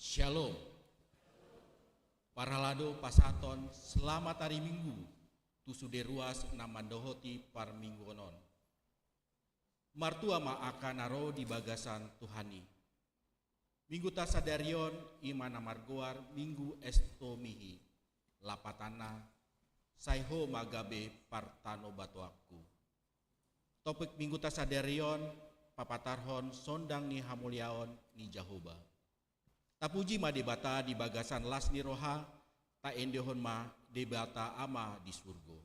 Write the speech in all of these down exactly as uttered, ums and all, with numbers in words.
Shalom. Parhalado, pasahathon selamat ari Minggu tu sude ruas na mandohoti parmingguon on. Martua ma angka na ro di bagasan Tuhan i. Mingguta sadari on i ma na margoar Minggu Estomihi, lapatanna: Sai Ho ma gabe partanobatoanku. Topik Mingguta sadari on papatarhon sondang ni hamuliaon ni Jahowa. Tapuji ma Debata di bagasan las ni roha, taendehon ma Debata Ama di surgo.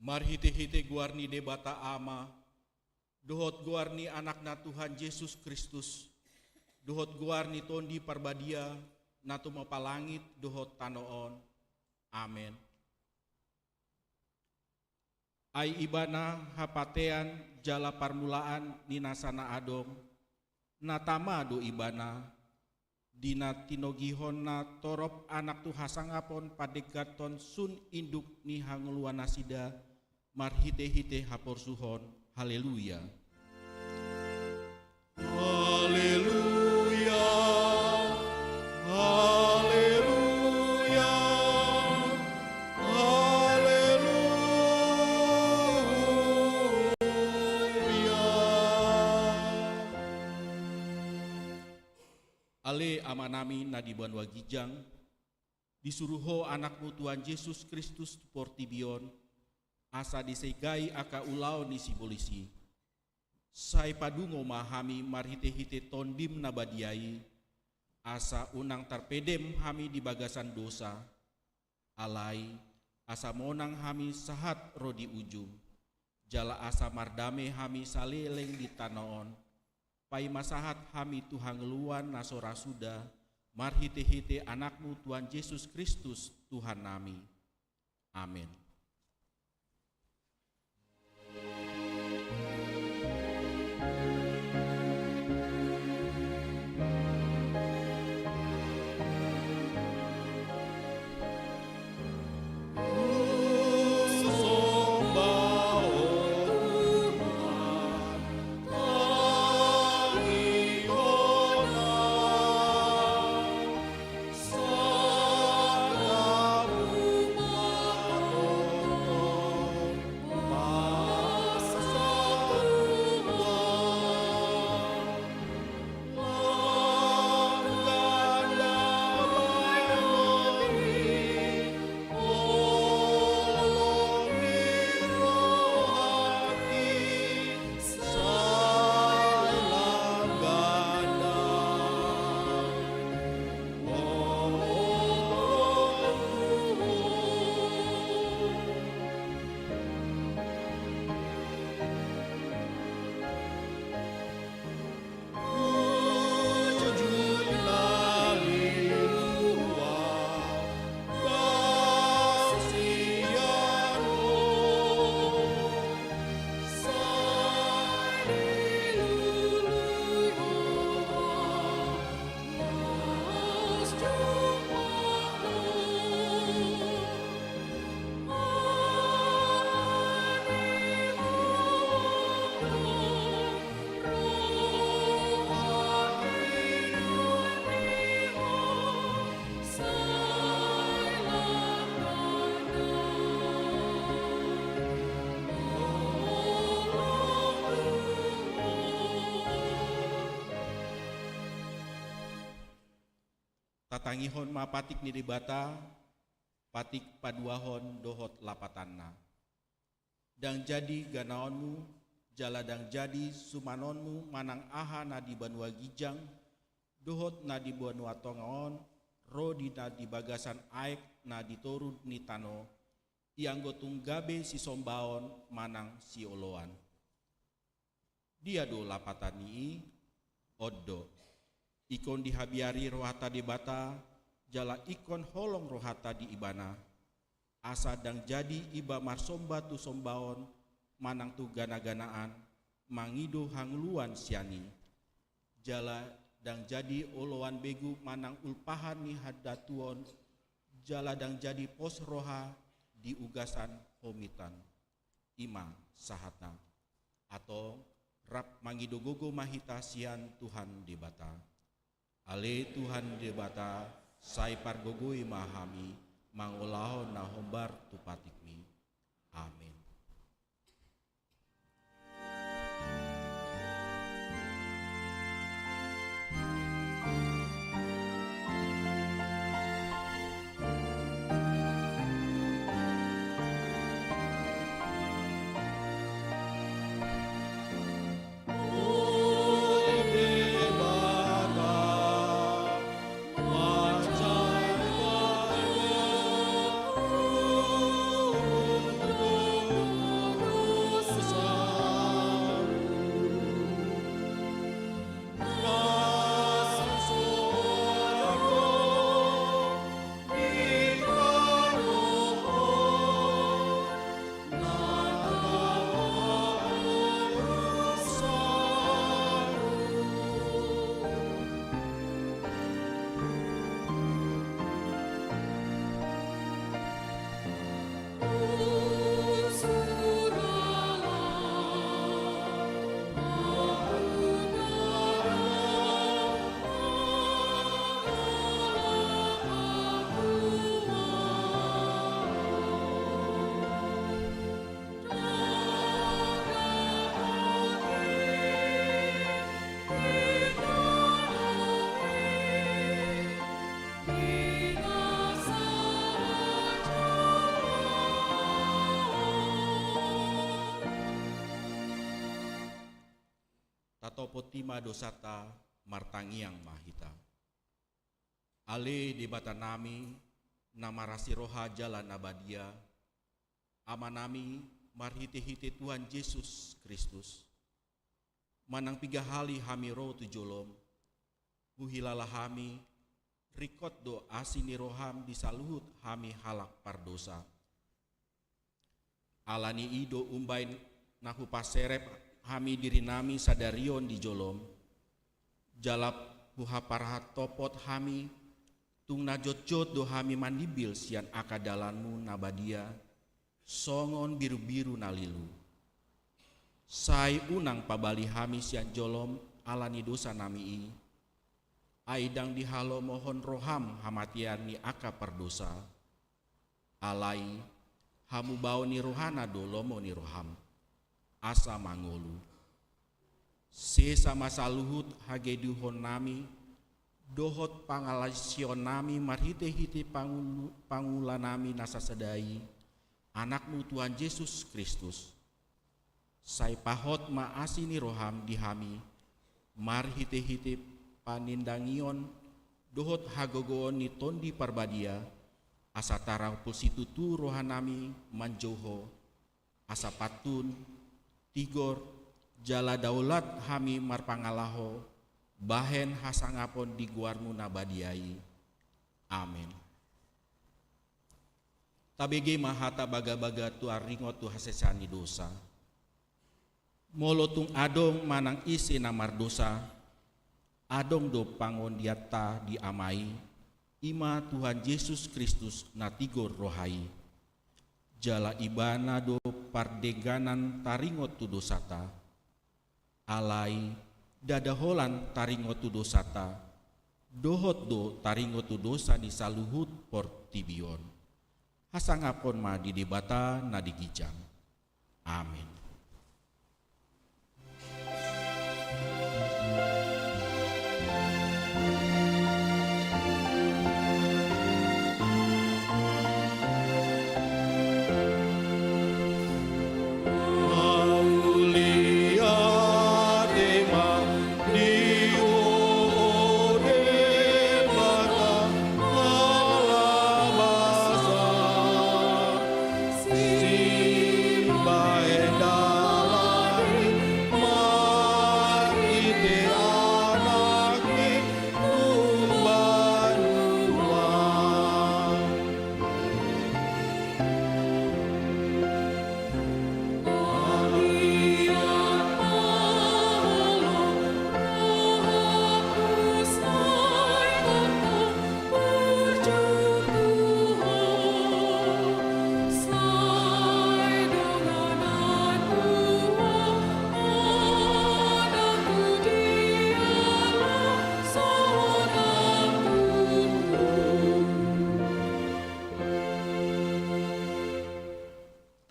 Marhitehite goar ni Debata Ama, dohot goar ni Anakna Tuhan Jesus Kristus, dohot goar ni Tondi Parbadia, na tumompa langit dohot tano on. Amen. Ai Ibana hapatean jala parmulaan ni nasa na adong, na tama do Ibana, di na tinogihonna torop anak tu hasangapon pandengganhon sun induk ni hangoluan nasida marhitehite haporsuhon. Haleluya. Haleluya, haleluya, haleluya. Ale Amanami na di banua ginjang, disuru Ho Anakmu Tuhan Jesus Kristus tu portibi on, asa disegai angka ulaon ni sibolis i. Sai padungo ma hami marhitehite Tondim na badia i, asa unang tarpedem hami di bagasan dosa, alai asa monang hami sahat ro di ujung, jala asa mardame hami saleleng di tano on, paima sahat hami tu hangoluan na so ra suda, marhitehite Anakmu Tuhan Jesus Kristus Tuhannami. Amen. Tatangihon ma patik ni Debata, patik paduahon dohot lapatanna. Ndang jadi ganaonmu, jala ndang jadi sumanonmu manang aha na di banua ginjang, dohot na di banua tonga on, ro di na di bagasan aek na di toru ni tano, ianggo tung gabe sisombaon manang sioloan. Dia do lapatan ni i? On do. Ingkon dihabiari rohanta Debata, jala ingkon holong rohanta di Ibana. Asa ndang jadi iba marsomba tu sombaon, manang tu gana-ganaan, mangido hangoluan sian i. Jala ndang jadi oloan begu manang ulpahan ni hadatuon, jala ndang jadi pos roha di ugasan homitan. I ma sahatna. Antong, rap mangido gogo ma hita sian Tuhan Debata. Ale Tuhan Debata, sai pargogoi ma hami, mangulahon na hombar tu patikmi. Amen. Tatopoti ma dosanta, martangiang ma hita. Ale Debatanami, na marasi roha jala na badia, Amanami, marhite-hite Tuhan Jesus Kristus, manang piga hali hami ro tu jolom, huhilala hami, ringkot do asi ni roham di saluhut hami halak pardosa. Ala ni i do umbaen na hupaserep hami dirinami sadari on di jolom, jala huhaparhatopot hami, tung na jotjot do hami mandimbil sian angka dalanmu na badia, songon birubiru na lilu. Sai unang pabali hami sian jolom ala ni dosanami i, ai ndang dihalomohon roham hamatean ni angka pardosa. Alai hamubaon ni rohana do lomo ni roham, asa mangolu. Sesa ma saluhut hagedukonnami, dohot pangalaosionnami marhite-hite pangulu-, pangulanami na sasada i, Anakmu Tuhan Jesus Kristus. Sai pahot ma asi ni roham di hami, marhite-hite panindangion dohot hagogoon ni Tondi Parbadia, asa tarang pulsitutu rohanami manjou Ho, asa pantun, tigor, jala daulat hami marpangalaho, bahen hasangapon di goarmu na badia i. Amen. Tabege ma hata bagabaga tu taringot tu hasesaan ni dosa. Molo tung adong manang ise na mardosa, adong do pangondianta di Ama i, i ma Tuhan Jesus Kristus na tigor roha i. Jala Ibana do pardengganan taringot tu dosanta. Alai ndada holan taringot tu dosanta, dohot do taringot tu dosa ni saluhut portibi on. Hasangapon ma di Debata na di ginjang. Amen.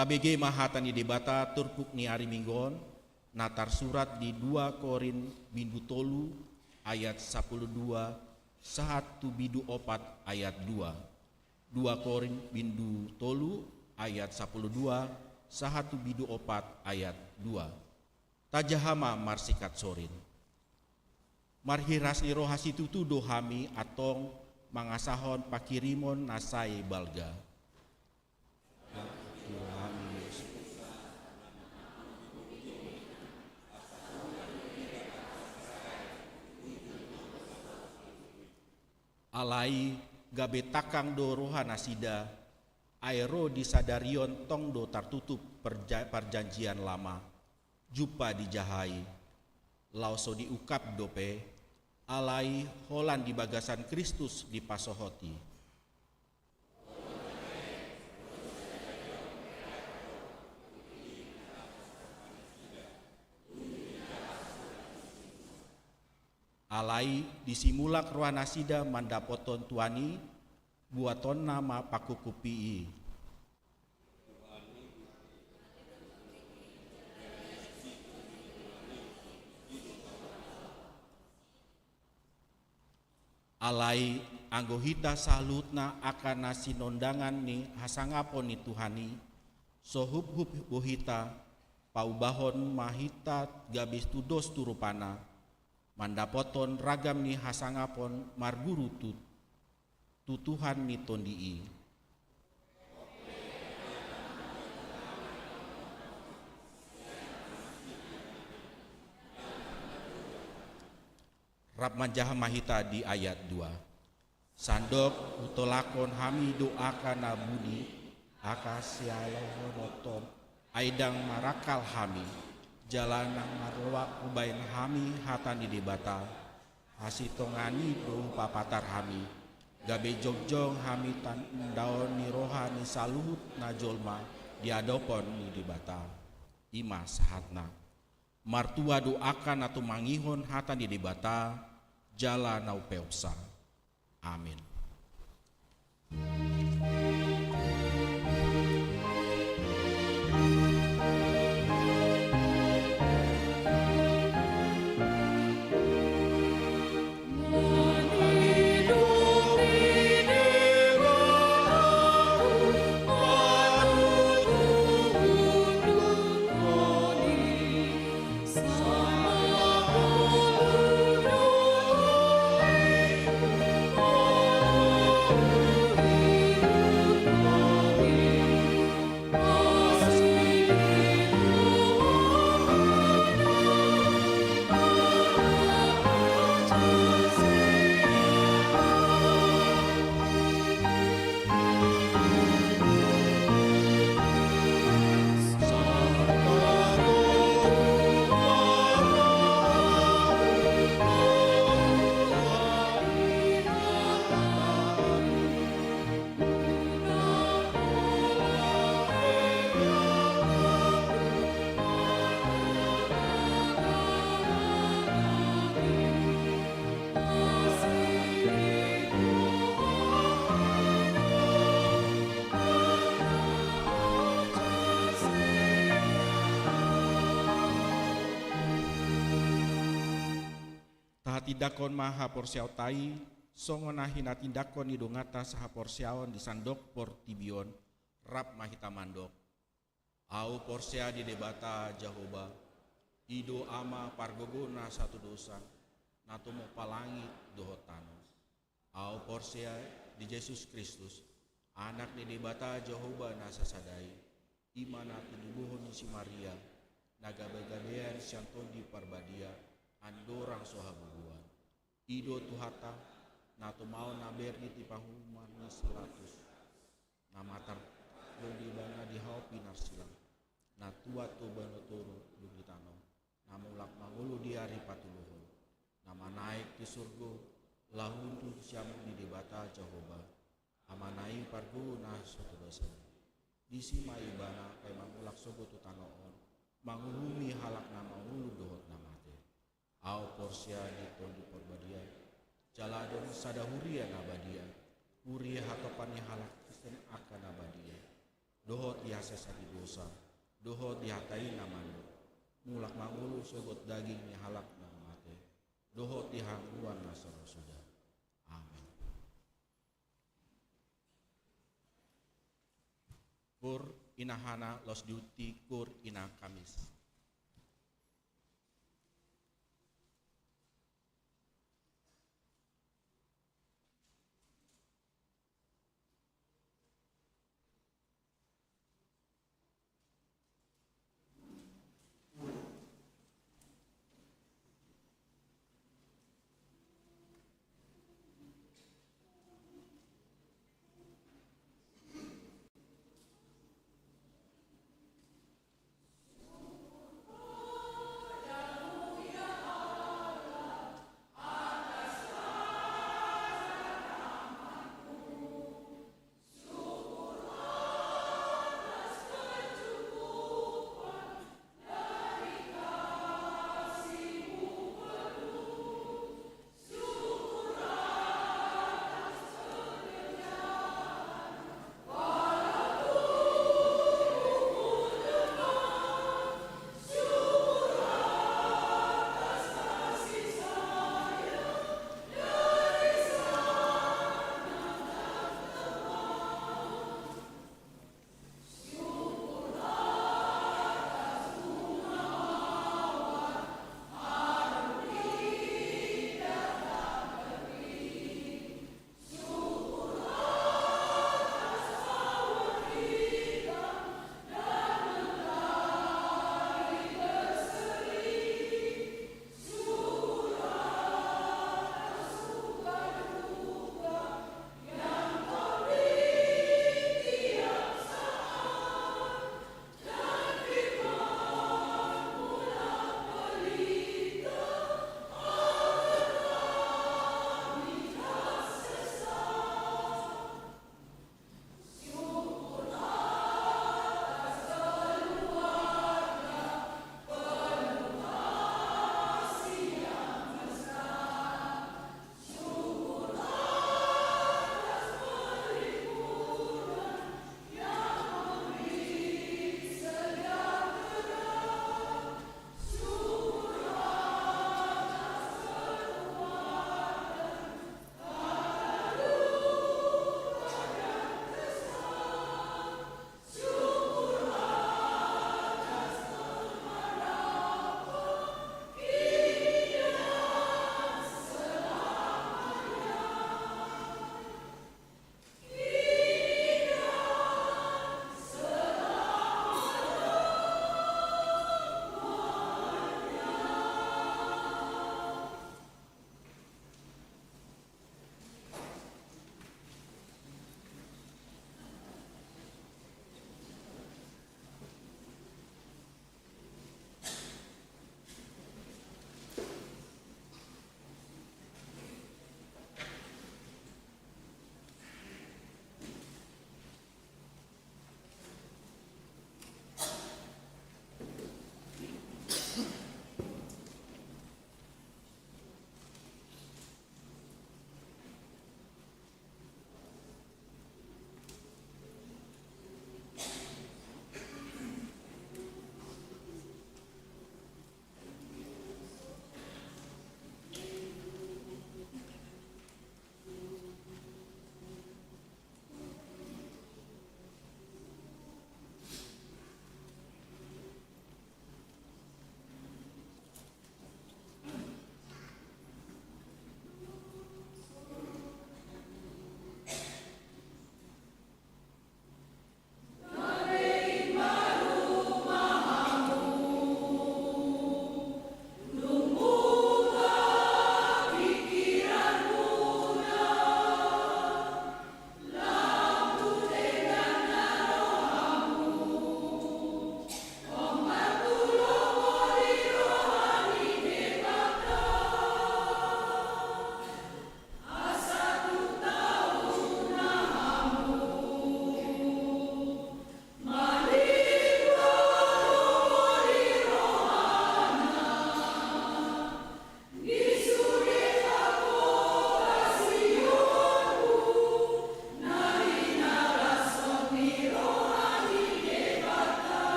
Tabege ma hata ni Debata turpuk ni ari Minggu on, na tarsurat di dua Korint bindu tolu ayat sampulu dua sahat tu bindu opat ayat dua. Dua Korint bindu tolu ayat sampulu dua sahat tu bindu opat ayat dua. Tajaha ma marsikat sorin. Marhiras ni roha situtu do hami antong mangasahon panghirimon na sai balga. Alai gabe tangkang do roha nasida, ai ro di sadari on tong do tartutup perja-, parjanjian lama, jumpa dijahai, laos so diungkap dope, alai holan di bagasan Kristus dipasohot i. Alai disi mulak roha nasida mandapothon Tuhan i, buatonna ma pangkupkuppi i. Alai anggo hita saluhutna angka na sinondangan ni hasangapon ni Tuhan i, so huphup do hita, paubahon ma hita gabe tudos tu rupana, mandapothon ragam ni hasangapon marguru tu, tu Tuhan ni tondi i. Rap manjaha ma hita di ayat dua. Sandok hutolakhon hami do angka na buni, angka sialohonon, ai ndang marangkal hami, jala ndang marloak hubaen hami hata ni Debata, hasintongan i do hupapatar hami, gabe jongjong hami tandaon ni roha ni saluhut na jolma di adopan ni Debata. I ma sahatna. Martua do angka na tumangihon hata ni Debata, jala na umpeopsa. Amin. Tahatindangkon ma haporseaonta i, songon na hinatindangkon ni donganta sahaporseaon di sandok portibi on, rap ma hita mandok. Ahu porsea di Debata Jahowa, i do Ama pargogo na satudosan, na tumompa langit dohot tano. Ahu porsea di Jesus Kristus, Anak ni Debata Jahowa na sasada i, i ma na tinubuhon ni si Maria, na gabegabean sian Tondi Parbadia, andorang so habubuhan. I do Tuhanta, na tumaon na berdi di pahuman ni si Pilatus, na matar-, Tuhan tu banua toru dung di tano, na mulak mangolu di ari patoluhon, na manaek tu surgo, laho tu siamun ni Debata Jahowa, Amana i parguru na so tolosan. Disi ma ibana paima mulak sogot tu tano on, manguhumi halak na mangolu dohot na mate. Ahu porsea di Tondi Parbadia, jala adong sada huria na badia, huria hatopan ni halak Kristen angka na badia, dohot di hasesaan ni dosa, dohot di hata i na mandok, mulak mangolu sogot daging ni halak na mate, dohot di hangoluan na so ro suda. Amen. Kur ina Hana, laos diuti kur ina Kamis.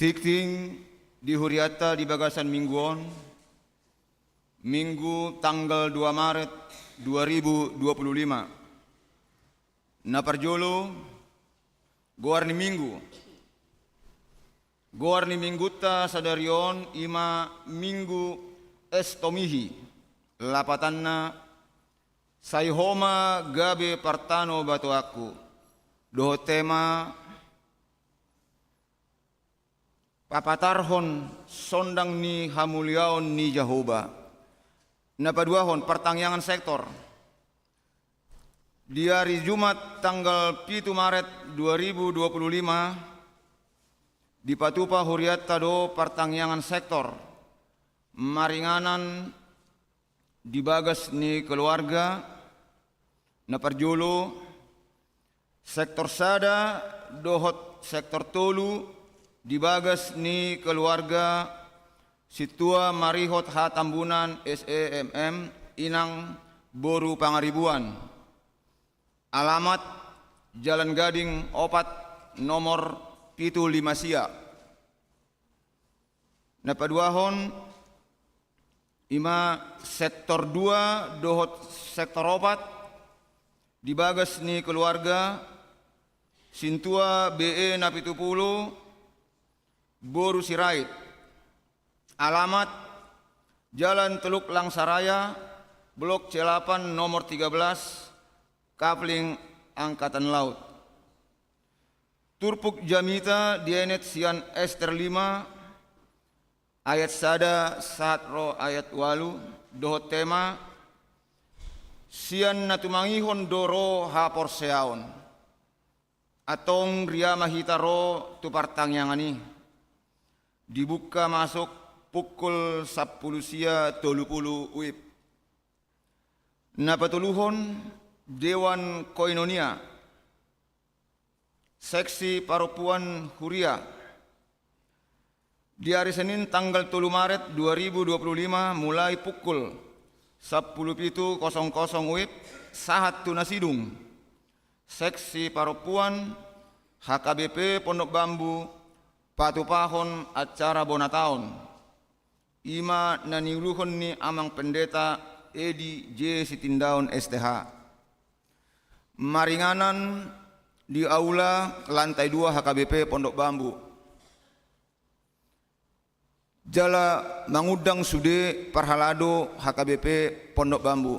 Tingting di hurianta di bagasan minggu on, Minggu tanggal dua Maret dua ribu dua puluh lima. Na parjolo, goar ni minggu. Goar ni minggunta sadari on i ma Minggu Estomihi, lapatanna Sai ho ma gabe partanobatoanku, dohot tema Papatarhon sondang ni hamuliaon ni Jahowa. Na paduahon, partangiangan sektor. Di ari Jumat tanggal pitu Maret dua ribu dua puluh lima, dipatupa hurianta do partangiangan sektor maringanan di bagas ni keluarga. Na parjolo, sektor sada dohot sektor tolu di bagas ni keluarga Sintua Marihot Hatambunan S E M M, Inang Boru Pangaribuan. Alamat Jalan Gading opat, nomor pitu lima sia. Na paduahon, i ma sektor dua dohot sektor opat di bagas ni keluarga Sintua B E Napitupulu, Boru Sirait. Alamat Jalan Teluk Langsaraya, Blok C delapan, nomor tiga belas, Kapling Angkatan Laut. Turpuk jamita dienet sian Ester lima, ayat sada sahat ro ayat ualu, dohot tema, sian na tumangihon do ro haporseaon. Antong ria ma hita ro tu partangiangan i. Dibuka masuk pukul sampulu sia tolu pulu wib. Na patoluhon, Dewan Koinonia, seksi parompuan huria. Di ari Senin tanggal tolu Maret dua ribu dua puluh lima, mulai pukul sampulu pitu kosong kosong wib sahat tu na sidung, seksi parompuan H K B P Pondok Bambu patupahon acara bona taon. I ma na niuluhon ni Amang Pendeta Edi J Sitindaon S T H. Maringanan di aula lantai dua H K B P Pondok Bambu. Jala mangundang sude parhalado H K B P Pondok Bambu.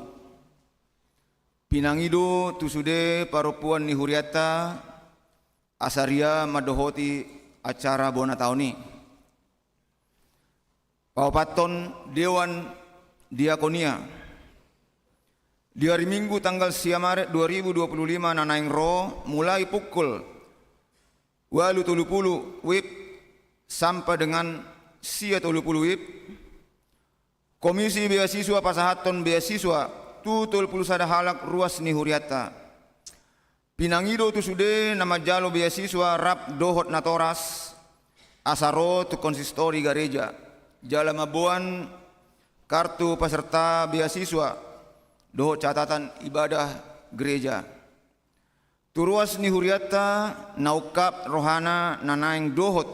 Pinangido tu sude parompuan ni hurianta, asa ria mandohoti acara bona taon i. Paopathon, Dewan Diakonia. Di ari Minggu tanggal sia Maret dua ribu dua puluh lima na naeng ro, mulai pukul ualu tolu pulu wib sampe dengan sia tolu pulu wib, Komisi Beasiswa pasahathon beasiswa tu tolu pulu sada halak ruas ni hurianta. Pinangido tu sude na manjalo beasiswa rap dohot natoras, asa ro tu konsistori gareja, jala mamboan kartu peserta beasiswa dohot catatan ibadah gereja. Tu ruas ni hurianta na ungkap rohana na naeng dohot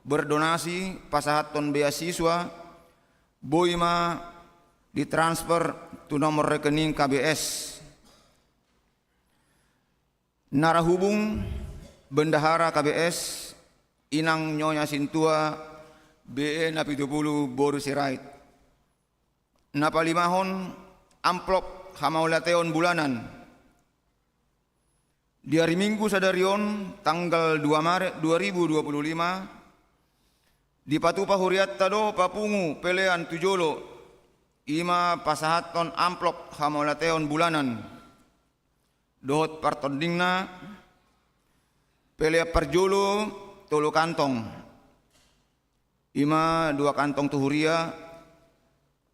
berdonasi pasahathon beasiswa, boi ma ditransfer tu nomor rekening K B S. Narahubung, Bendahara K B S, Inang Nyonya Sintua B E Napitupulu, Boru Sirait. Na palimahon, amplop hamauliateon bulanan. Di ari Minggu sadari on, tanggal dua Maret dua ribu dua puluh lima, dipatupa hurianta do papungu pelean tu jolo, i ma pasahathon amplop hamauliateon bulanan. Dohot partondingna, pelean parjolo tolu kantong, i ma dua kantong tu huria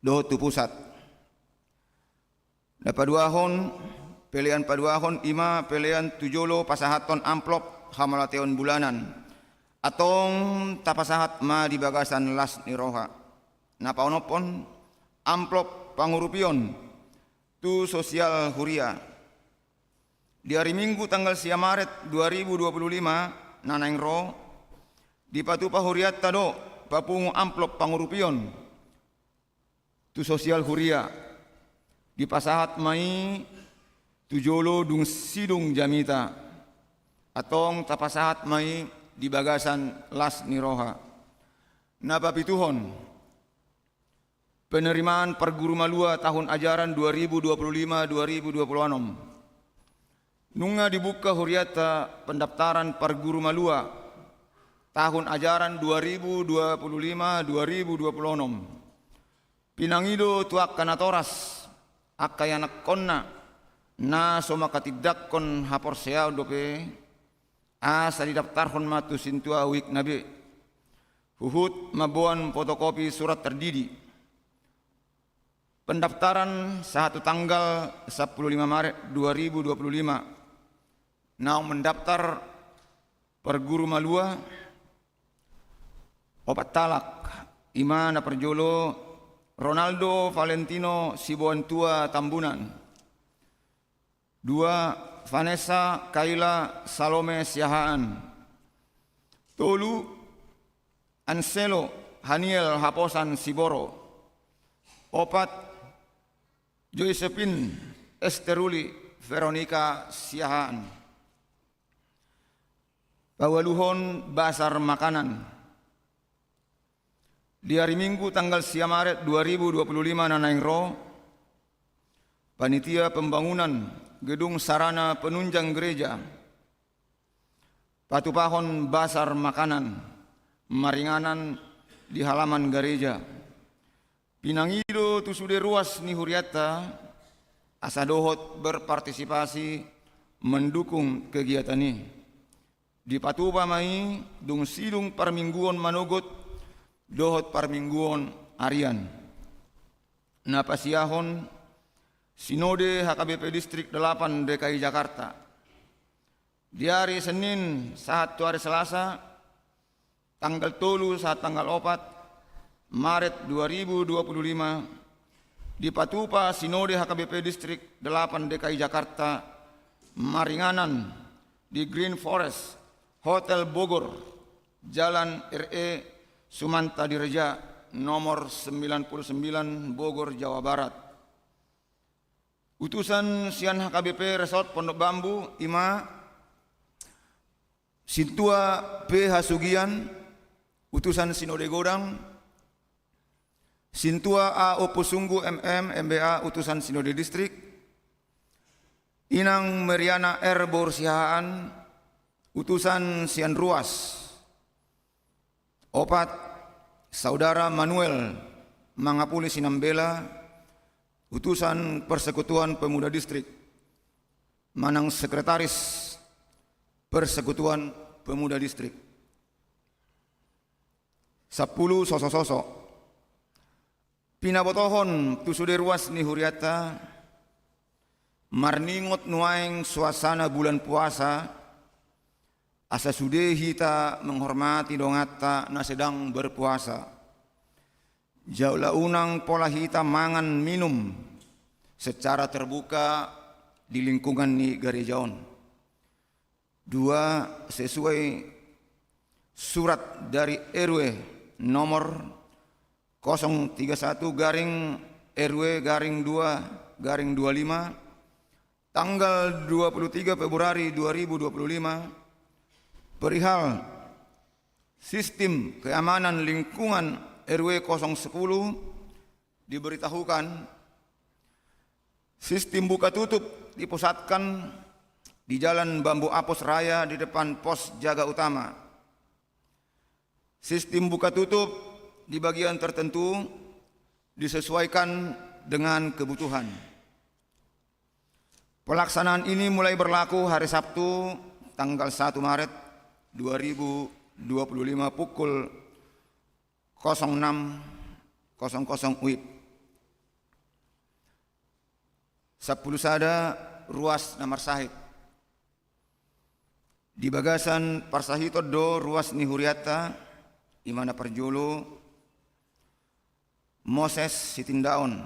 dohot tu pusat. Na paduahon, pelean paduahon i ma pelean tu jolo pasahathon amplop hamauliateon bulanan. Antong tapasahat ma di bagasan las ni roha. Na paonomhon, amplop pangurupion tu sosial huria. Di ari Minggu tanggal sia Maret dua ribu dua puluh lima na naeng ro, Dipatupa hurianta do papungu amplop pangurupion tu sosial huria. Dipasahat ma i tu jolo dung sidung jamita. Antong tapasahat ma i di bagasan las ni roha. Na papituhon, penerimaan parguru malua tahun ajaran dua ribu dua puluh lima dua ribu dua puluh enam. Nunga dibuka hurianta pendaftaran parguru malua tahun ajaran dua ribu dua puluh lima dua ribu dua puluh enam. Pinangido tu angka natoras, angka ianakkonna na so manghatindanghon haporseaon dope, asa didaftarhon ma tu sintua uikna be. Huhut mamboan fotokopi surat tardidi. Pendaftaran sahat tu tanggal sampulu lima Maret dua ribu dua puluh lima. Naung mendaftar parguru malua opat halak, i ma na parjolo Ronaldo Valentino Siboantua Tambunan. Dua, Vanessa Kaila Salome Siahaan. Tolu, Anselo Haniel Haposan Siboro. Opat, Josephine Esteruli Veronica Siahaan. Paualuhon, basar makanan. Di ari Minggu tanggal sia Maret dua ribu dua puluh lima na naeng ro, panitia pembangunan gedung sarana penunjang gereja patupahon basar makanan maringanan di halaman gareja. Pinangido tu sude ruas ni hurianta asa dohot berpartisipasi mendukung kegiatan i. Dipatupa ma i dung sidung parmingguon manogot dohot parmingguon arian. Na pasiahon, Sinode H K B P Distrik delapan D K I Jakarta. Di ari Senin sahat tu ari Selasa, tanggal tolu sahat tanggal opat Maret dua ribu dua puluh lima, dipatupa Sinode H K B P Distrik delapan D K I Jakarta maringanan di Green Forest Hotel Bogor, Jalan R E Sumanta Diraja, nomor sembilan puluh sembilan, Bogor, Jawa Barat. Utusan sian H K B P Resort Pondok Bambu, i ma Sintua P Hasugian, utusan Sinode Godang, Sintua A Opo Sunggu M M, M B A, utusan Sinode Distrik, Inang Meriana R Boru Siahaan, utusan sian ruas. Opat, Saudara Manuel Mangapuli Sinambela, utusan Persekutuan Pemuda Distrik, manang sekretaris Persekutuan Pemuda Distrik. Sampulu, sosososo. Pinabotohon tu sude ruas ni hurianta, marningot nuaeng suasana bulan puasa, asa sude hita menghormati donganta na sedang berpuasa. Jala unang pola hita mangan minum secara terbuka di lingkungan ni gareja on. Dua, sesuai surat dari R W nomor kosong tiga satu garing R W garing dua garing dua lima, tanggal dua puluh tiga Februari dua ribu dua puluh lima, perihal sistem keamanan lingkungan R W kosong sepuluh, diberitahukan, sistem buka tutup dipusatkan di Jalan Bambu Apus Raya di depan pos jaga utama. Sistem buka tutup di bagian tertentu disesuaikan dengan kebutuhan. Pelaksanaan ini mulai berlaku hari Sabtu, tanggal satu Maret dua ribu dua puluh lima, pukul kosong enam kosong kosong W I B. Sampulu sada, ruas na marsahit. Di bagasan parsahiton do ruas ni hurianta, i ma na parjolo, Moses Sitindaon,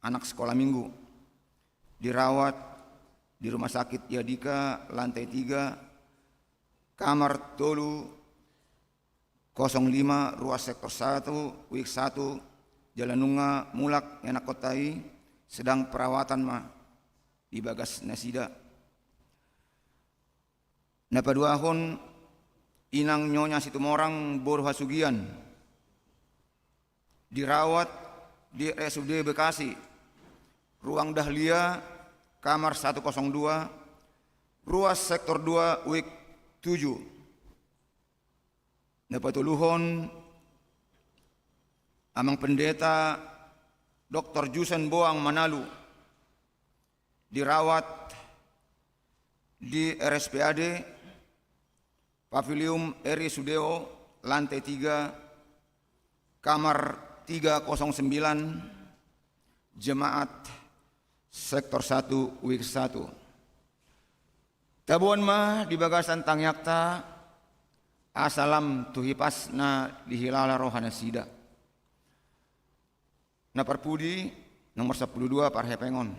anak sekolah minggu, dirawat di Rumah Sakit Yadika, lantai tiga, kamar tolu, kosong lima, ruas sektor satu, wik satu, jala nunga mulak ianakhonta i, sedang perawatan ma di bagas nasida. Na paduahon, Inang Nyonya Situmorang boru Hasugian, dirawat di R S U D Bekasi, ruang Dahlia, kamar satu kosong dua, ruas sektor dua, wik tujuh. Na patoluhon, Amang Pendeta Doktor Jusen Boang Manalu, dirawat di R S P A D, Pavilium Eri Sudeo, lantai tiga, kamar tiga kosong sembilan, jemaat sektor satu, wik satu. Taboan ma di bagasan tangiangta, asa lam tu hipasna dihilala rohanasida. Na parpudi, nomor sampulu dua, parhepengon.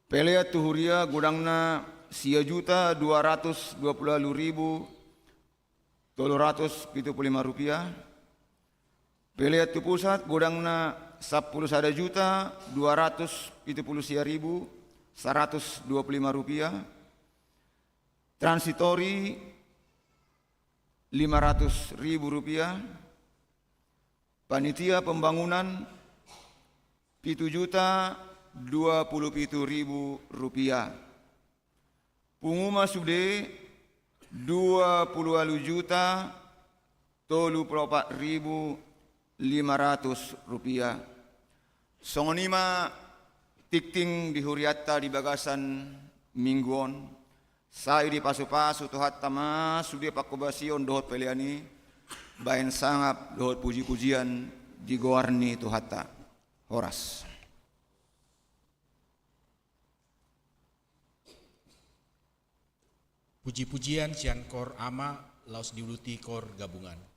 Pelean tu huria, godangna sia juta dua ratus dua pulu ualu ribu tolu ratus pitu pulu lima rupiah. Pelean tu pusat, godangna sampulu sada juta dua ratus pitu pulu sia ribu saratus dua pulu lima rupiah. Transitori, lima ratus ribu rupiah. Panitia pembangunan, pitu juta dua pulu pitu ribu rupiah. Pungu ma sude, dua pulu ualu juta tolu pulu opat ribu lima ratus rupiah. Songon i ma tingting di hurianta di bagasan minggu on. Sai dipasupasu Tuhanta ma sude panghobasion dohot pelean i, bahen sangap dohot pujipujian di goar ni Tuhanta. Horas. Pujipujian sian Kor Ama, laos diuduti Kor Gabungan.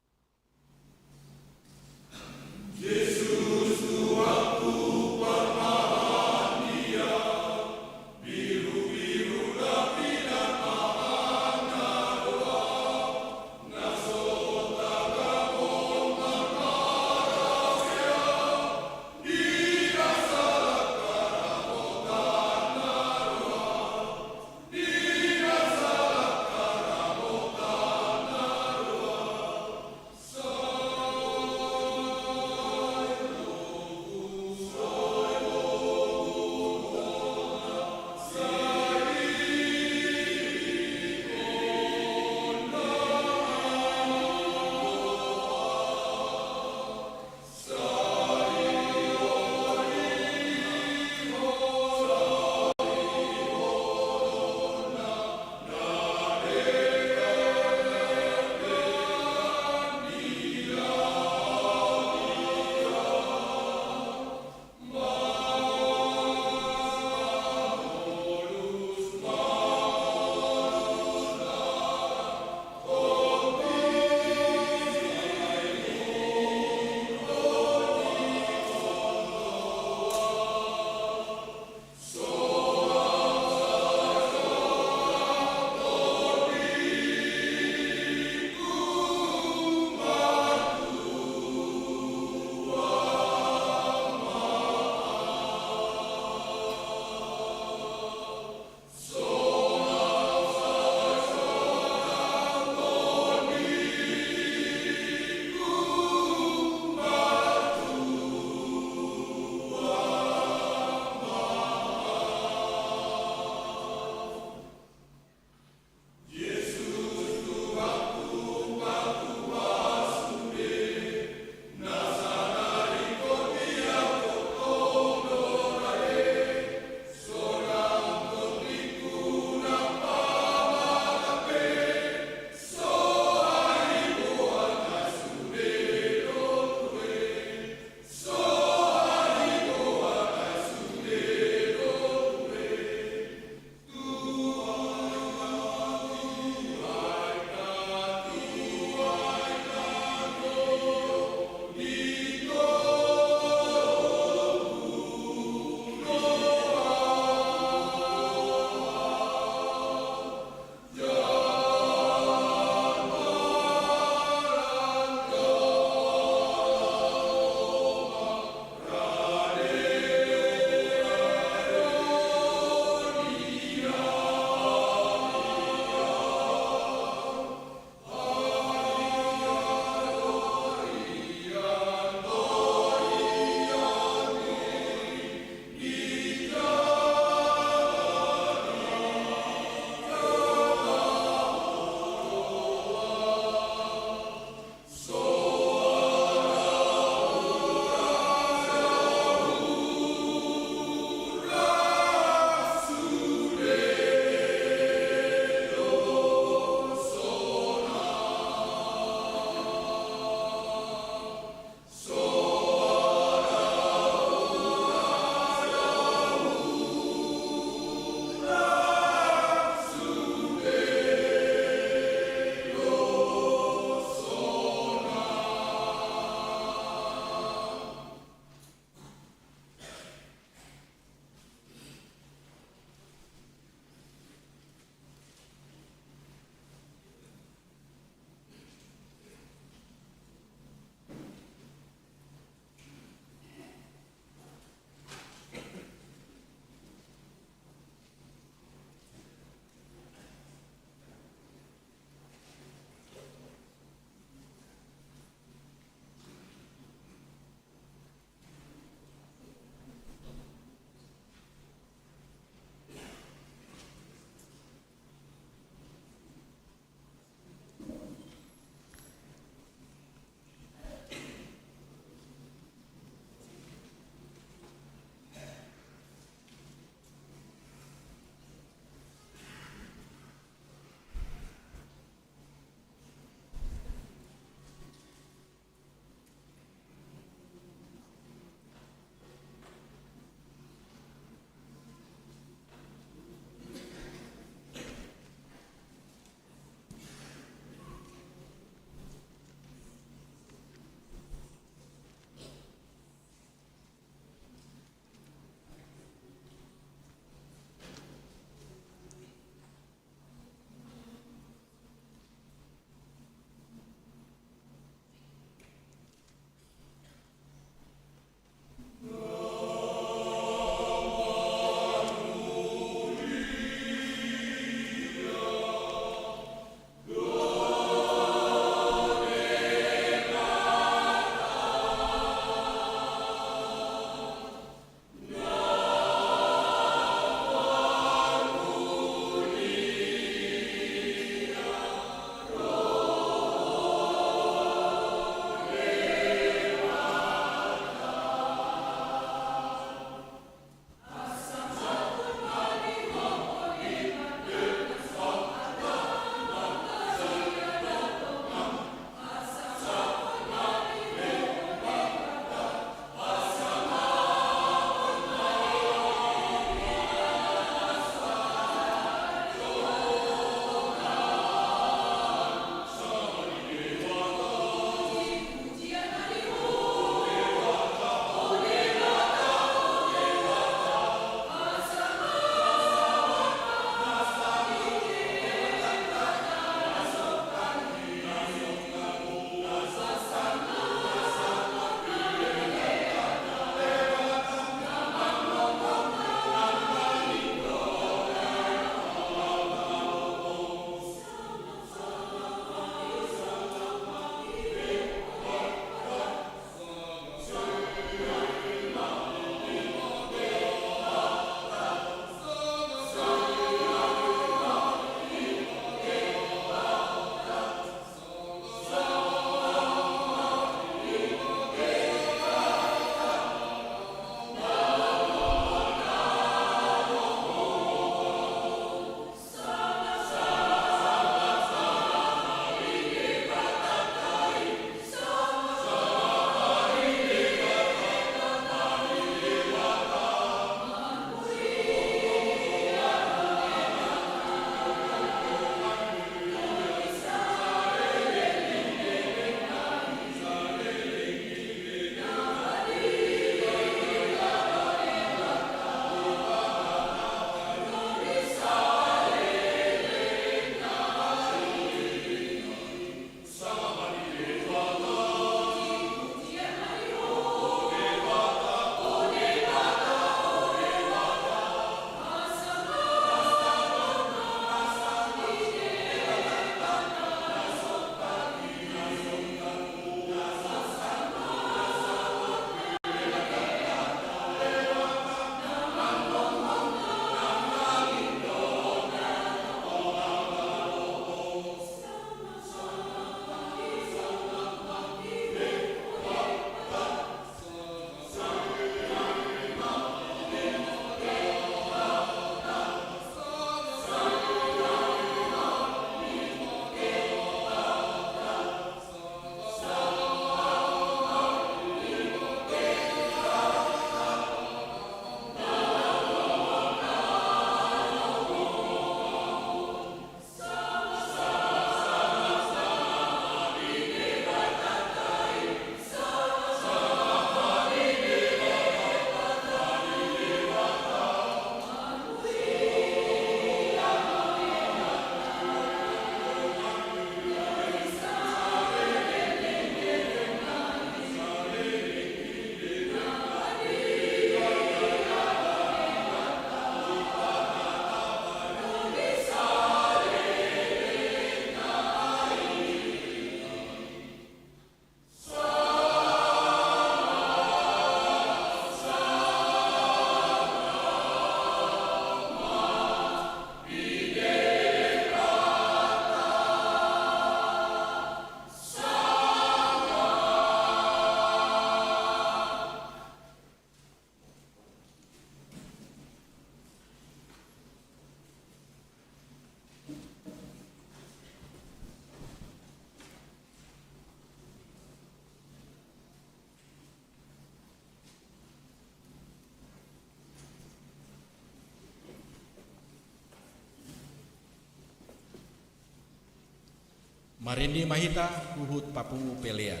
Marende ma hita huhut papungu pelean.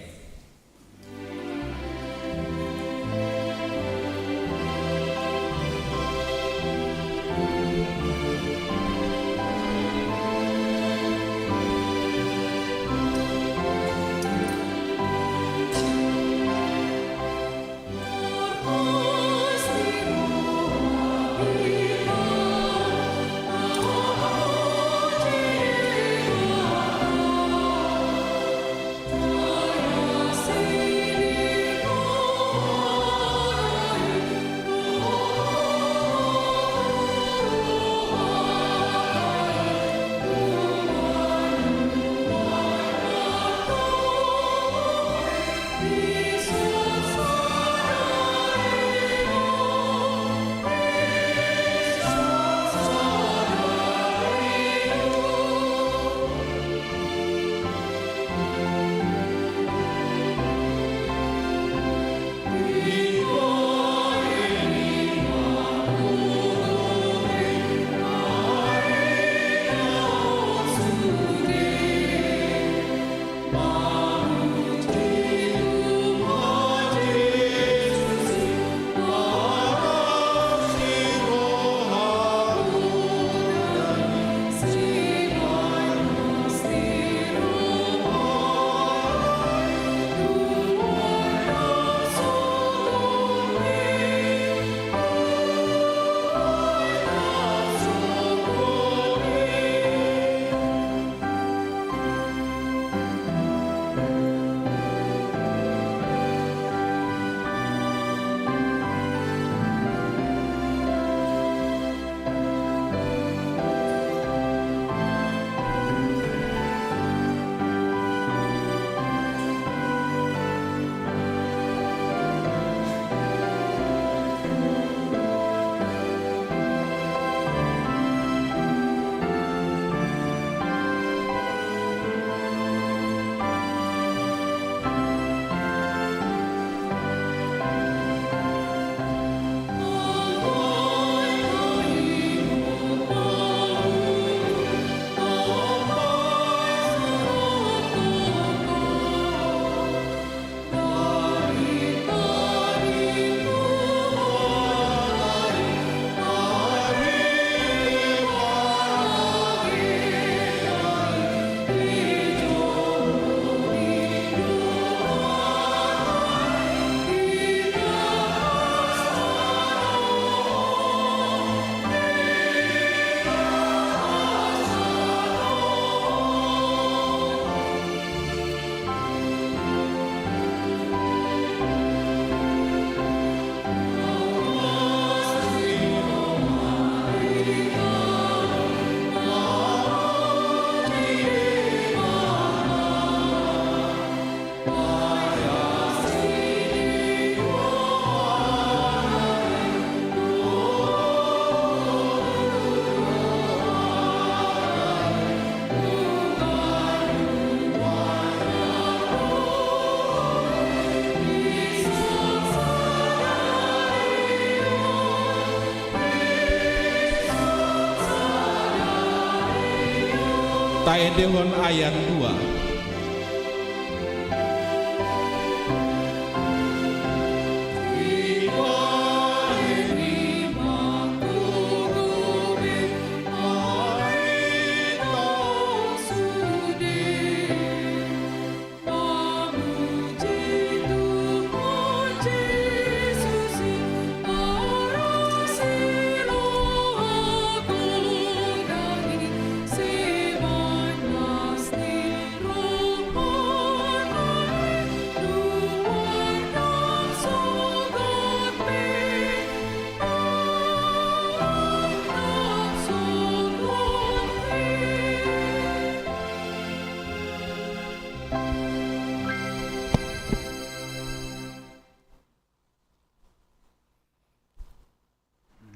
Taendehon ayat dua.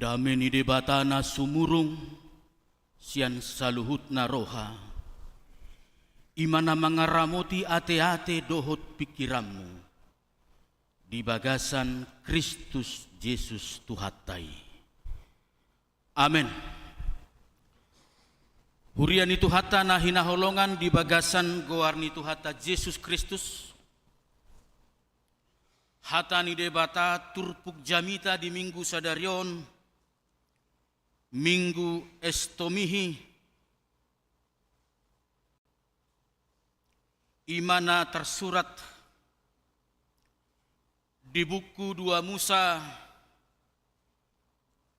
Dame ni Debata na sumurung sian saluhutna roha, i ma na mangaramoti ateate dohot pingkiranmu di bagasan Kristus Jesus Tuhanta i. Amen. Huria ni Tuhanta na hinaholongan di bagasan goar ni Tuhanta Jesus Kristus, hata ni Debata turpuk jamita di Minggu sadari on, Minggu Estomihi, i ma na tarsurat di buku dua Musa,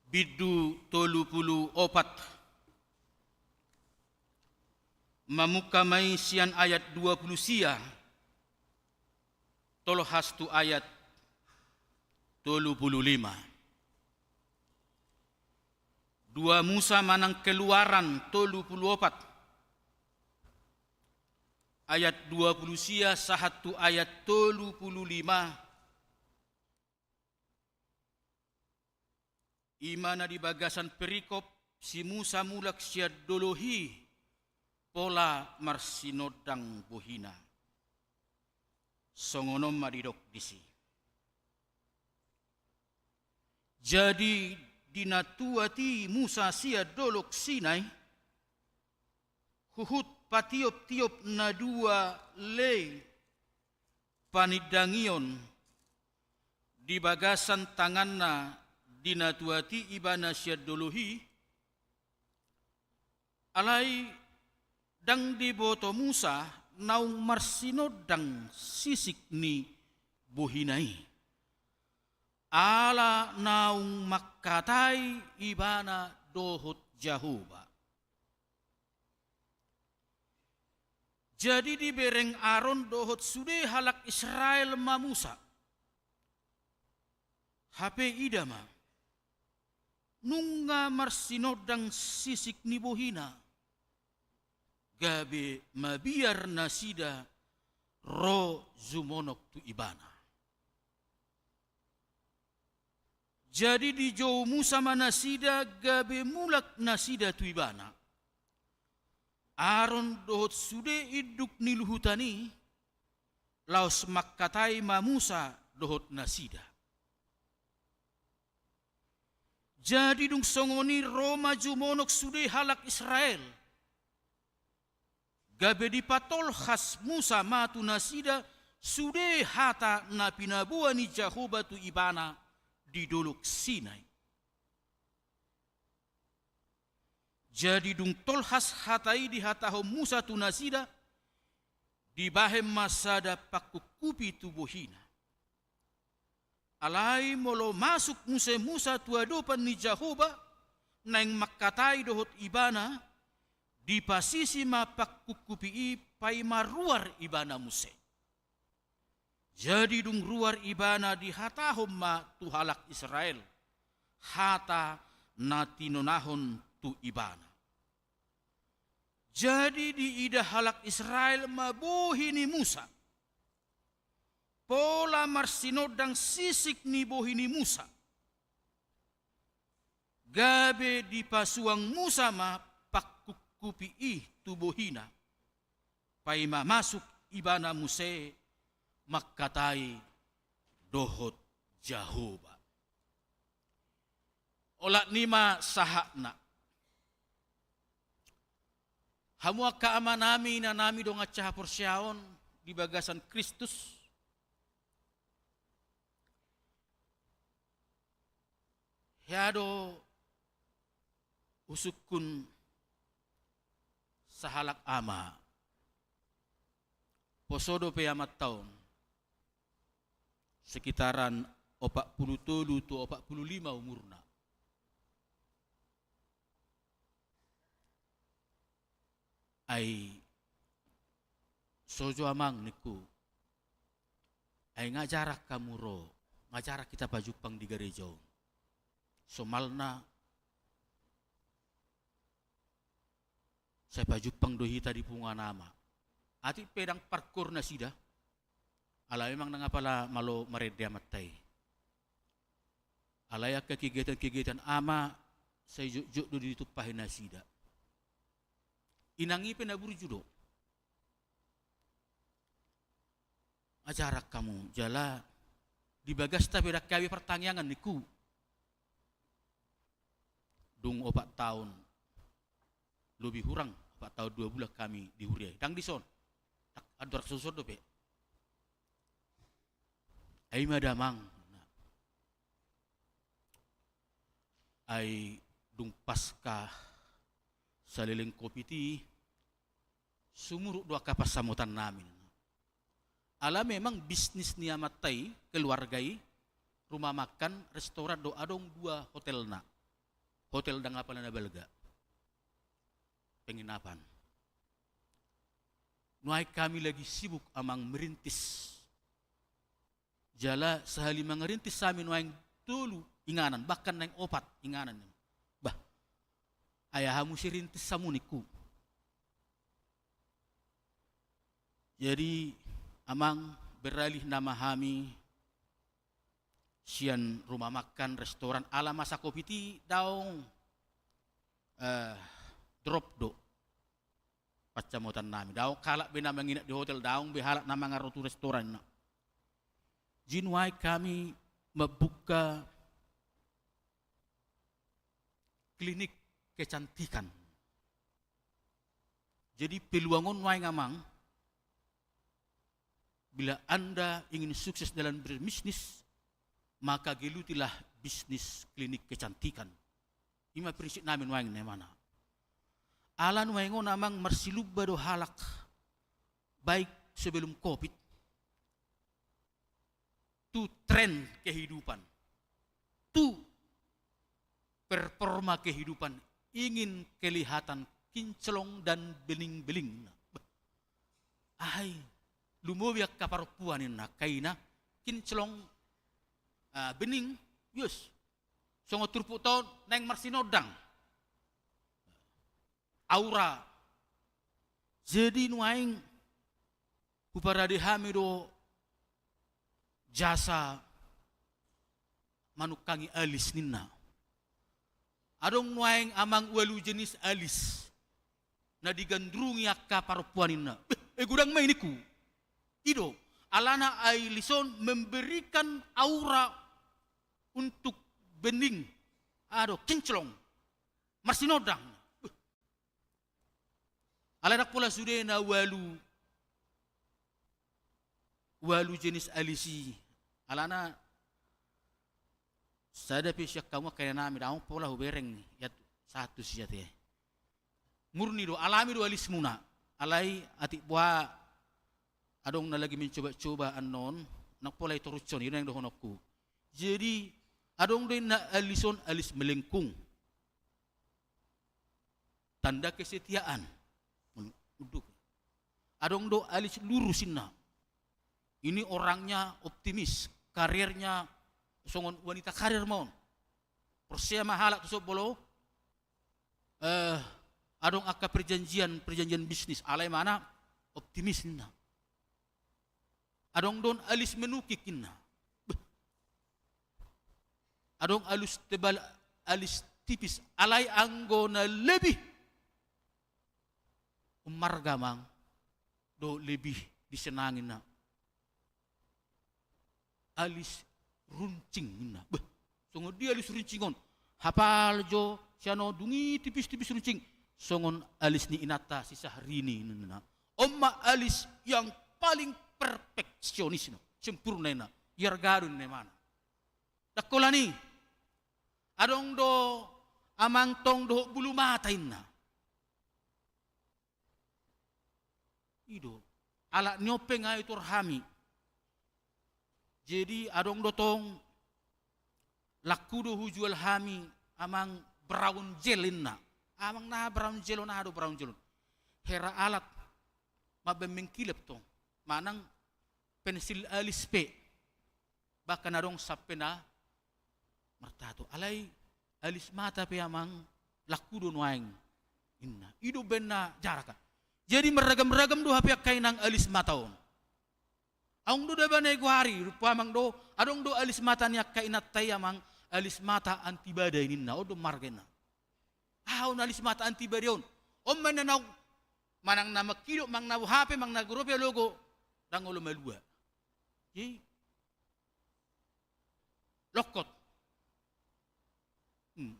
bindu tolu pulu opat. Mamungka ma i sian ayat dua pulu sia, tolhas tu ayat tolu pulu lima. Dua Musa manang Keluaran tolu pulu opat, ayat dua pulu sia sahat tu ayat tolu pulu lima. I ma na di bagasan perikop, si Musa mulak sian dolok i pola marsinondang bohina. Songon on ma didok disi. Jadi di na tuat i Musa sian dolok Sinai, huhut patioptiop na dua lei panindangion di bagasan tanganna di na tuat i ibana sian dolok i, alai ndang diboto Musa naung marsinondang sisik ni bohina i, ala naung mangkatai ibana dohot Jahowa. Jadi dibereng Aron dohot sude halak Israel ma Musa. Hape ida ma, nunga marsinondang sisik ni bohina, gabe mabiar nasida ro jumonok tu ibana. Jadi dijou Musa ma nasida gabe mulak nasida tu ibana. Aron dohot sude induk ni luhutan i laos mangkatai ma Musa dohot nasida. Jadi dung songon i ro ma jumonok sude halak Israel. Gabe dipatolhas Musa ma tu nasida sude hata na pinaboa ni Jahowa tu ibana di dolok Sinai. Jadi dung tolhas hata i dihatahon Musa tu nasida, dibahen ma sada pangkupkupi tu bohina. Alai molo masuk muse Musa tu adopan ni Jahowa, naeng mangkatai dohot ibana, dipasisi ma pangkupkupi i paima ruar ibana muse. Jadi dung ruar ibana dihatahon ma tu halak Israel hata na tinonahon tu ibana. Jadi diida halak Israel ma bohi ni Musa. Pola marsinondang sisik ni bohi ni Musa. Gabe dipasuang Musa ma pangkupkupi i tu bohina. Paima masuk ibana muse mangkatai dohot Jahowa. Olat ni ma sahatna. Hamu angka amanami, inanami dongan sahaporseaon di bagasan Kristus. Hea do husungkun sahalak ama. Poso dope amanta on. Sekitaran opat pulu tolu tu opat pulu lima umurna. Ai sojo amang ningku. Ai nga jarang hamu ro, nga jarang hita pajumpang di gareja on. Somalna sai pajumpang do hita di punguan ama. Atik pe ndang pargor nasida. Ala memang ndang apala malo marende amanta i. Alai angka kegiatan-kegiatan ama sai jotjot do ditumpahi nasida. Inang i pe na burju do. Nga jarang hamu jala di bagasta pe ndang gabe partangiangan ningku. Dung opat taon lobi hurang Empat tahun dua bulan kami di huria i. Ndang dison. Andor suson dope. Ai ma damang. Ai dung pasca saleleng covid i, sumurut do angka pansamotan nami. Ala memang bisnis ni amanta i, keluarga i, rumah makan, restoran do, adong dua hotelna. Hotel ndang apala na balga. Penginapan. Nuaeng kami lagi sibuk amang merintis. Jala sahali mangerintis hami nuaeng tolu inganan, bahkan naeng opat inganan. Bah, ai aha muse rintis hamu ningku. Jadi, amang, beralih nama hami sian rumah makan, restoran, ala masa covid i daong, eh, drop do pansamotan nami. Daong halak be na manginap di hotel, daong be halak na mangan ro tu restoran na. Jadi nuaeng hami membuka klinik kecantikan. Jadi peluang on nuaeng amang, bila Anda ingin sukses dalam berbisnis, maka gelutilah bisnis klinik kecantikan. I ma prinsip nami nuaeng na i mana. Ala nuaeng on amang marsilumba do halak, baik sebelum covid, tu tren kehidupan, tu performa kehidupan, ingin kelihatan kinclong dan beling-beling. Bah, ai, lumobi angka parompuan inna, angka ina, kinclong, ah, bening, yes. Songon turpuk taon, naeng marsinondang. Aura. Jadi nuaeng huparade hami do jasa manungkangi alis ninna. Adong nuaeng amang ualu jenis alis na digandrungi angka parompuan inna. Beh, eh, godang ma i ningku. I do, alana alis on memberikan aura untuk bening, ado, kinclong, marsinondang. Beh. Alai ndang pola sude na ualu, ualu jenis alis i. Alana sada pe sian hamu angka ina nami, daong pola hubereng i, ia sahat tu sia te. Murni do, alami do alismuna. Alai atik boha adong na lagi mencoba-coba annon, ndang pola i torushon, i do naeng dohononku. Jadi adong do inna alis on, alis melengkung. Tanda kesetiaan. Unduk. Adong do alis lurus inna. Ini orangnya optimis, karirnya songon wanita karir ma on. Porsea ma halak tu son molo, eh, adong angka perjanjian, perjanjian bisnis, alai mana optimis inna. Adong do on alis menukik inna. Beh. Adong alis tebal, alis tipis, alai anggo na lebih ummarga amang, do lebih disenangi na alis runcing inna. Beh, songon dia alis runcing on? Hapal jo sian on, dung i tipis-tipis runcing. Songon alis ni inanta si Syahrini ninna. On ma alis yang paling perfeksionis, no, sempurna inna. Iarga do inna imana. Ndang holan i. Adong do amang tong dohot bulu mata inna. I do. Alak ni on pe nga itor hami. Jadi adong do tong, langku do hujual hami amang brown gel inna. Amang na brown gel on, aha do brown gel on? Hera alat mambaen mengkilap tong. Manang pensil alis pe. Bahkan adong sampe na martato. Alai alis mata pe amang, langku do nuaeng inna. I do umbaen na jarak. Jadi marragam-ragam do hape angka inang alis mata on. Adong do daba na i goari, rupani amang do, adong do alis mata ni angka inanta i amang, alis mata anti badai ninna, on do marga inna. Aha on alis mata anti badai on? On ma inna naung manang na mangkidok, manang na boha pe, manang na gorope alogo, ndang olo malua. Jadi longkot. Hmm.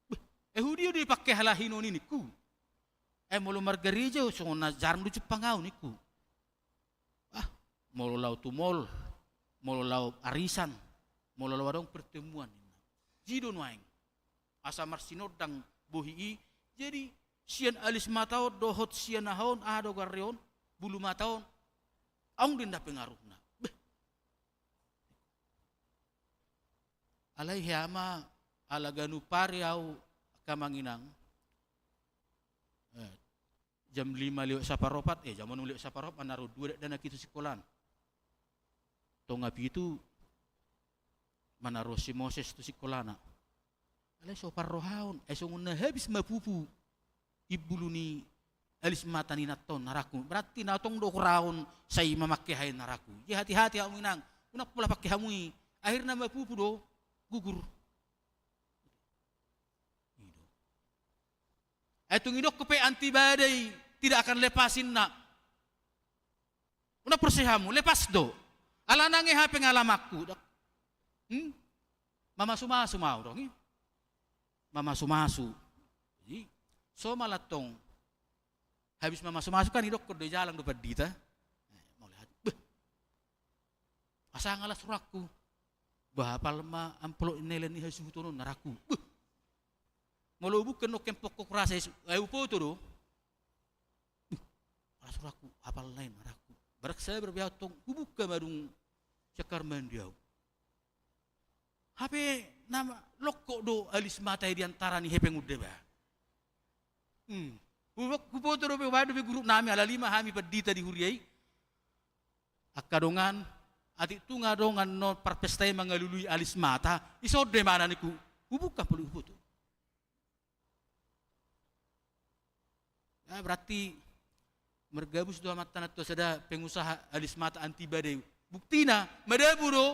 Beh, eh, hu dia do dipake halak hinon i ningku? Eh, molo margareja songon na jarang do jumpang au ningku. Ah, molo laho tu mall, molo laho arisan, molo laho adong pertemuan, ninna. Jadi do nuaeng. Asa marsinondang bohi i, jadi sian alis mata on dohot sian aha on, aha do goarna on, bulu mata on, adong do inna pengaruhna. Beh. Alai hea ma, ala ganup ari au angka amang inang. Eh, jam lima lewat saparopat, eh, jam onom lewat saparopat, manaro dua dakdanak i tu sikolaan. Tonga pitu, manaro si Moses tu sikolana. Alai so parrohaon, ai songon na habis mapupu imbulu ni alis mata ni inanta on, na rangku. Berarti na tong do huraon sai mamangke aha i, na rangku. Jadi hati-hati hamu inang, unang pola pangke hamu i. Akhirna mapupu do, gugur. I do. Ai tung idokkon pe anti badai tidak akan lepas, ninna. Unang porsea hamu, lepas do. Alana ngehe pengalamanku. Hmm? Mamasu-masu ma au dong i. Mamasu-masu. Jadi, so ma antong habis mamasu-masu kan idokkon do i, jalang do pandita. Eh, mauliate. Beh. Asa nga las rohangku. Bah, apal ma amplop ni nilai ni hasuhuton on, na rangku. Beh. Molo hubuka nongke pongkok rasa i, eh, hupoto do. Beh. Las rohangku, apal na i, na rangku. Barang sabar be au antong, hubuka ma dung sian kamar mandi au. Hape na longkok do alis mata i di antara ni hepeng undeba. Hmm. Hubo-, huboto dope, hubaen dope grup nami, ala lima hami pandita di huria i. Angka dongan, atik tung adong annon parpesta i mangalului alis mata, ison do imana ningku, hubuka, molo huboto. Ya, berarti margabus do amanta na tua sada pengusaha alis mata anti badai. Buktina, madabu do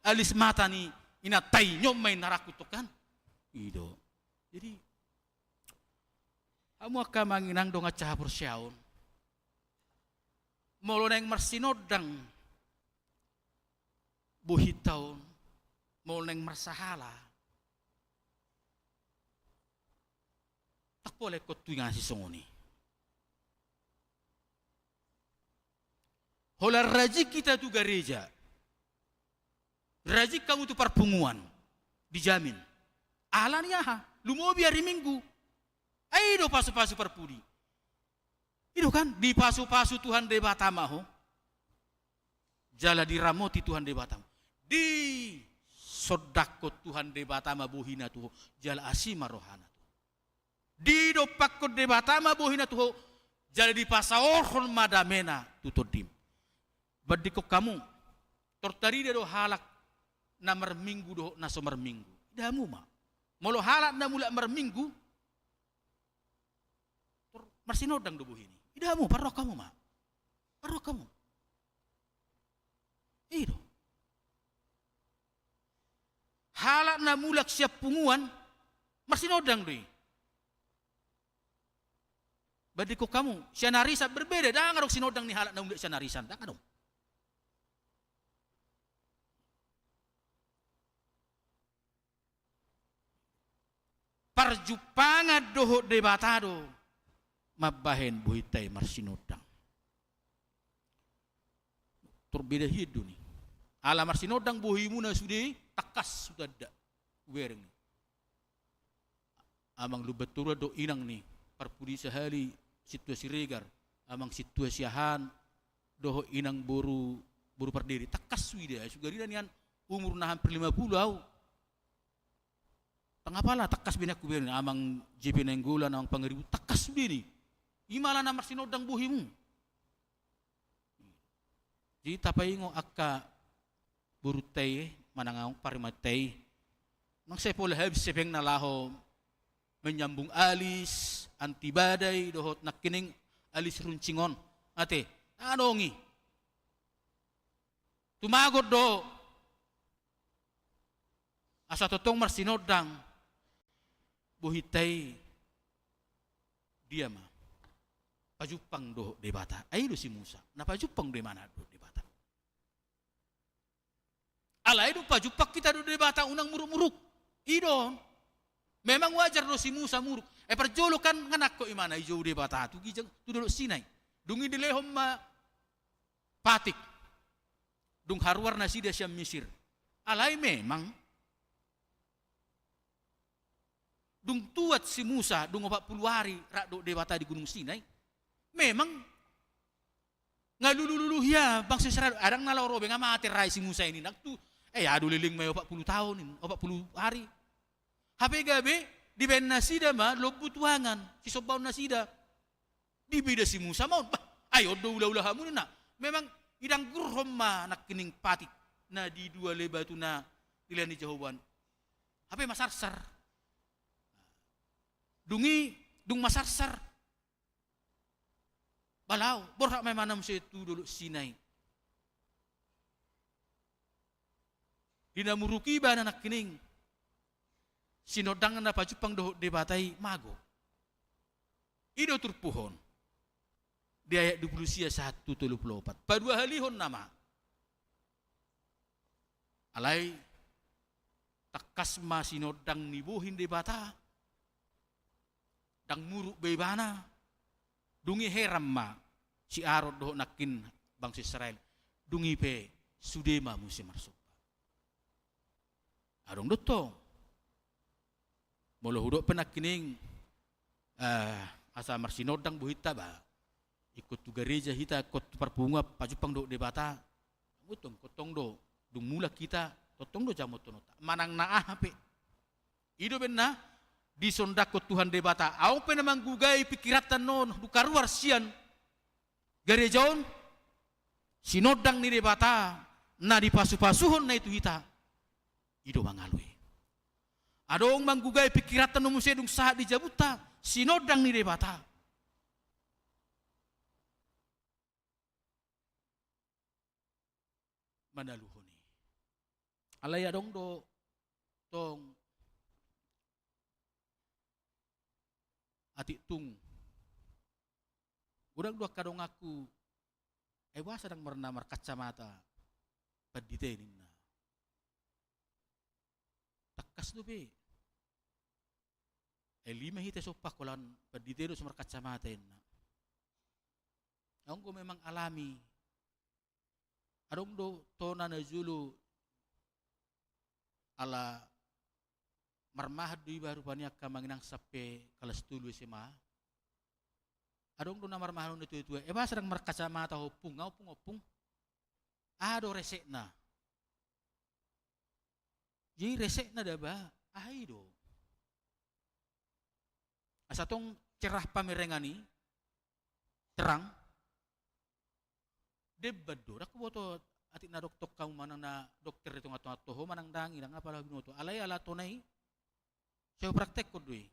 alis mata ni inanta i, nyon ma i, na rangku, tong kan? I do. Jadi, hamu angka amang inang dongan sahaporseaon, molo naeng marsinondang bohinta on, molo naeng marsahala, ndang pola ingkon tu inganan sisongon i. Holan rajin hita tu gareja, rajin hamu tu parpunguan, dijamin. Alani aha? Lumobi ari Minggu. Ai i do pasu-pasu parpudi. I do kan, dipasupasu Tuhan Debata ma ho. Jala diramoti Tuhan Debata ma. Disondangkon Tuhan Debata ma bohina tu ho, jala asi ma rohana tu ho. Didompakkon Debata ma bohina tu ho, jala dipasaorhon ma damena tu tondim. Bandingkon hamu, tor tarida do halak na marminggu dohot na so marminggu. Ida hamu ma. Molo halak na mulak marminggu, tor marsinondang do bohina i. Ida hamu, parrohahon hamu ma. Parrohahon hamu. I do. Halak na mulak sian punguan, marsinondang do i. Bandingkon hamu, sian arisan berbeda, ndang adong sinondang ni halak na mulak sian arisan, ndang adong. Parjumpangan dohot Debata do mambahen bohinta i marsinondang. Tor beda hian do ni. Ala marsinondang bohimuna sude, tangkas hutanda, hubereng ni. Amang Lumbantoruan dohot inang ni parpudi sahali, Sintua Siregar, amang Sintua Siahaan, dohot inang boru, boru Pardede. Tangkas huida, sugarina nian umur na hampir lima puluh au. Ndang apala, tangkas be nian hubereng, amang J P Nainggolan, amang Pangaribuan, tangkas be ni. I ma ala na marsinondang bohimu. Jadi tapaingot angka borunta i, manang angka parumaenta i. Nang sai pola habis hepengna laho menyambung alis, anti badai, dohot nangkining alis runcing on. Ate, adong i. Tumagon do. Asa tongtong marsinondang bohinta i, dia ma? Pajumpang dohot Debata. Ai i do si Musa, na pajumpang do imana dohot Debata. Alai dung pajumpang hita dohot Debata, unang muruk-muruk. I do. Memang wajar do si Musa muruk. Eh, parjolo kan nangkok imana dijou Debata tu ginjang, tu Dolok Sinai. Dung i dilehon ma patik. Dung haruar nasida sian Misir. Alai memang dung tuat si Musa, dung opat pulu ari rap dohot Debata di Gunung Sinai, memang nga lulu-lulu hea bangso Israel, ndang na laho ro be, nga mate raja i si Musa i, ninna tu. Eh, ia do leleng ma i opat pulu taon, ninna, opat pulu ari. Hape gabe dibaen nasida ma lombu tuangan, sisombaon nasida. Dibida si Musa ma on, bah, ai on do ula-ula hamu, ninna. Memang dianggurhon ma nangkining patik na di dua lebatu na dilehon ni Jahowa on. Hape masarsar. Dung i, dung masarsar, ba laho, borhat ma imana muse tu Dolok Sinai. Di na muruk i ibana nangkining sinondangna pajumpang dohot Debata i, mago. I do turpuk on. Di ayat dua pulu sia sahat tu tolu pulu opat. Paduahalihon nama. Alai tangkas ma sinondang nibohi ni Debata. Ndang muruk be ibana. Dung i heran ma si Aron dohot nangkin bangso Israel. Dung i pe sude ma muse marsomba. Adong do tong. Molo hudok pe nangkining, eh, asa marsinondang bohinta ba, ingkon tu gareja hita, ingkon tu parpunguan pajumpang dohot Debata. Molo tong, ingkon tong do, dung mulak hita, tongtong do jamothononta. Manang na aha pe. I do umbahen na disondangkon Tuhan Debata. Adong pe na manggugai pingkiranta on, dung karuar sian gareja on, sinondang ni Debata na dipasupasuhon na i tu hita, i do mangalo i. Adong manggugai pingkiranta on muse dung sahat di jabunta, sinondang ni Debata manaluhon i. Alai adong do tong atik tung. Godang do angka donganku, ai boasa ndang pernah markacamata pandita i, ninna. Tangkas dope. Ai lima hita i somba holan pandita i do so markacamata, ninna. Adong do memang alami. Adong do tona na jolo ala marmahan do iba rupani angka amang inang sampe kalas tolu S M A. Adong do na marmahan on na tua-tua. Eh, boasa ndang markacamata ho ompung, nga ompung-ompung. Aha do resekna? Jadi resekna da ba, aha i do? Asa tong cerah pamerengan i, terang. Debat do, ndang huboto atik na dokter hamu manang na dokter di tonga-tonga toho manang ndang i, ndang apala binoto. Alai ala tona i, sai hupraktekhon do i.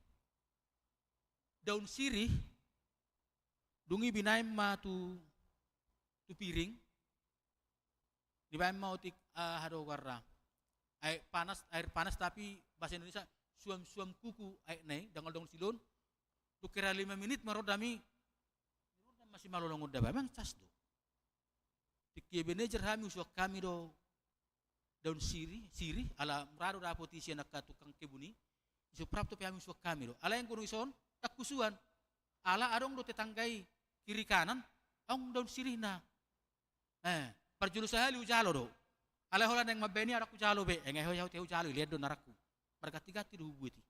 Daun sirih, dung i binaen ma tu, tu piring, dibaen ma otik, ah, aha do goarna. Aek panas, air panas tapi bahasa Indonesia suam-suam kuku aekna i, dangol-dangol silon. Dung hira lima minit ma rondam i. Rondam ma simalolong on da ba, memang cas do. Tingki Ebenezer hami, husuan hami do daun sirih, sirih, ala mura do dapot i sian angka tukang kebun i. Ison prap dope hami, husuan hami do. Alai anggo dung ison, ndang husuan. Ala adong do tetangga i kiri kanan, adong daun sirihna. Eh, parjolo sahali hujalo do. Alai holan naeng mambaen i ndang hujalo be. Eh, nga ho, ho, hujalo i, lean do na rangku. Marganti-ganti do hubuat i.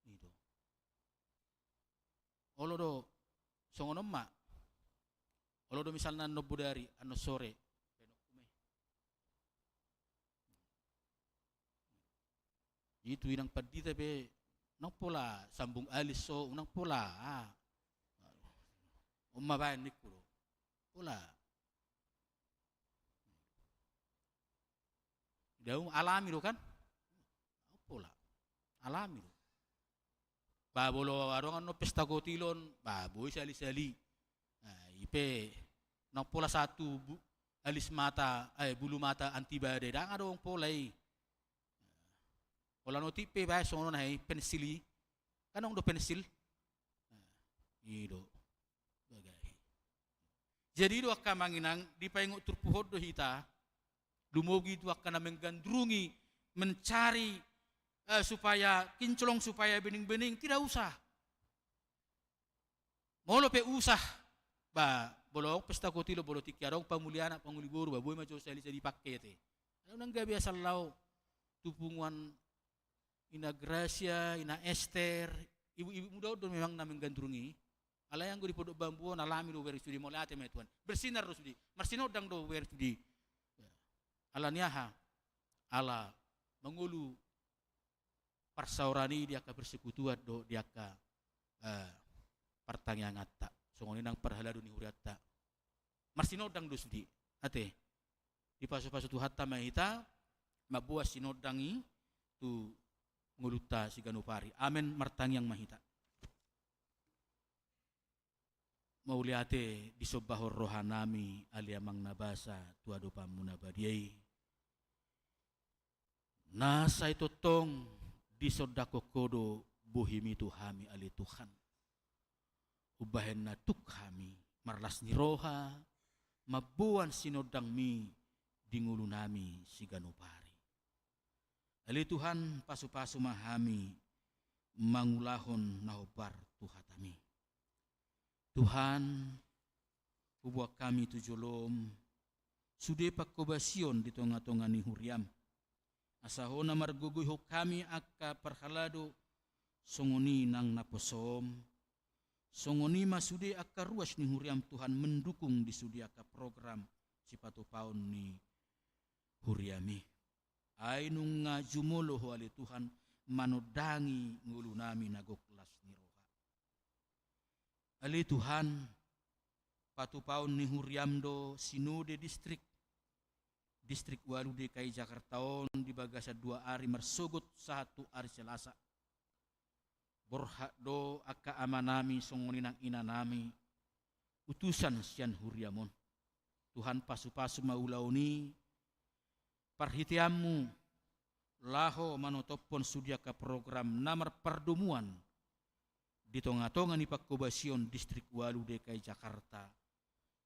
I do. Olo do, songon on ma. Olo do misalna annon bodari, annon sore. Itu inang pandita pe, ndang pola sambung alis so, ndang pola. Ah. On ma baen ningku do. Pola. Daun alami do kan? Pola. Alami do. Ba molo adong annon pesta kotilon, ba boi sahali-sahali. Nah, i pe ndang pola satu bu-, alis mata, eh, bulu mata anti badai, ndang adong pola i. Pola na otik pe baen songon on, aha i, pensil i. Kan adong do pensil. Nah, i do. Bagai. Jadi i do angka amang inang, dipaingot turpuk on do hita, lumobi tu angka na menggandrungi, mencari, eh, supaya kinclong, supaya bening-bening, tidak usah. Molo pe usah, ba, molo pesta kotilon, molo tingki adong pamulian anak, pangoli boru, ba, boi ma jo sahali-sahali dipake ate. Unang gabe asal laho tu punguan Ina Gracia, Ina Ester, ibu-ibu muda on do memang na menggandrungi. Alai anggo di Pondok Bambu on alami do WRS-nya sude, mauliate ma i Tuhan. Bersinar do sude, marsinondang do WRS-nya sude. Ala ni aha? Ala mangolu parsaoran i di angka persekutuan dohot di angka, eh, partangianganta. Songon i nang parhalado ni hurianta. Marsinondang do sude. Ate. Dipasu-pasu Tuhanta ma hita, mamboan sinondang i tu ngolunta siganup ari. Amen, martangiang ma hita. Mauliate disombahon rohanami, ale Amang na basa, tu adopanMu na badia i. Na sai tongtong disondangkon Ho do bohiMi tu hami, ale Tuhan. Umbahen na tuk hami marlas ni roha, mamboan sinondangMi di ngolunami siganup ari. Ale Tuhan, pasu-pasu ma hami mangulahon na hombar tu hataMi. Tuhan, huboan hami tu joloM sude panghobasion di tonga-tonga ni huriaM. Asa Ho na margogoihon hami angka parhalado, songon i nang naposoM, songon i ma sude angka ruas ni huriaM Tuhan mendukung di sude angka program sipatupaon ni huriaMi. Ai nunga jumolo Ho ale Tuhan manondangi ngolunami na gok las ni roha. Ale Tuhan, patupaon ni huriaM do sinode distrik, distrik ualu DKI Jakarta on di bagasan dua ari marsogot sahat tu ari Selasa. Borhat do angka amanami songon i nang inanami, utusan sian huriaM on. Tuhan, pasu-pasu ma ulaon i, parhiteanMu laho manotophon sude angka program na marpardomuan di tonga-tonga ni panghobasion distrik ualu DKI Jakarta,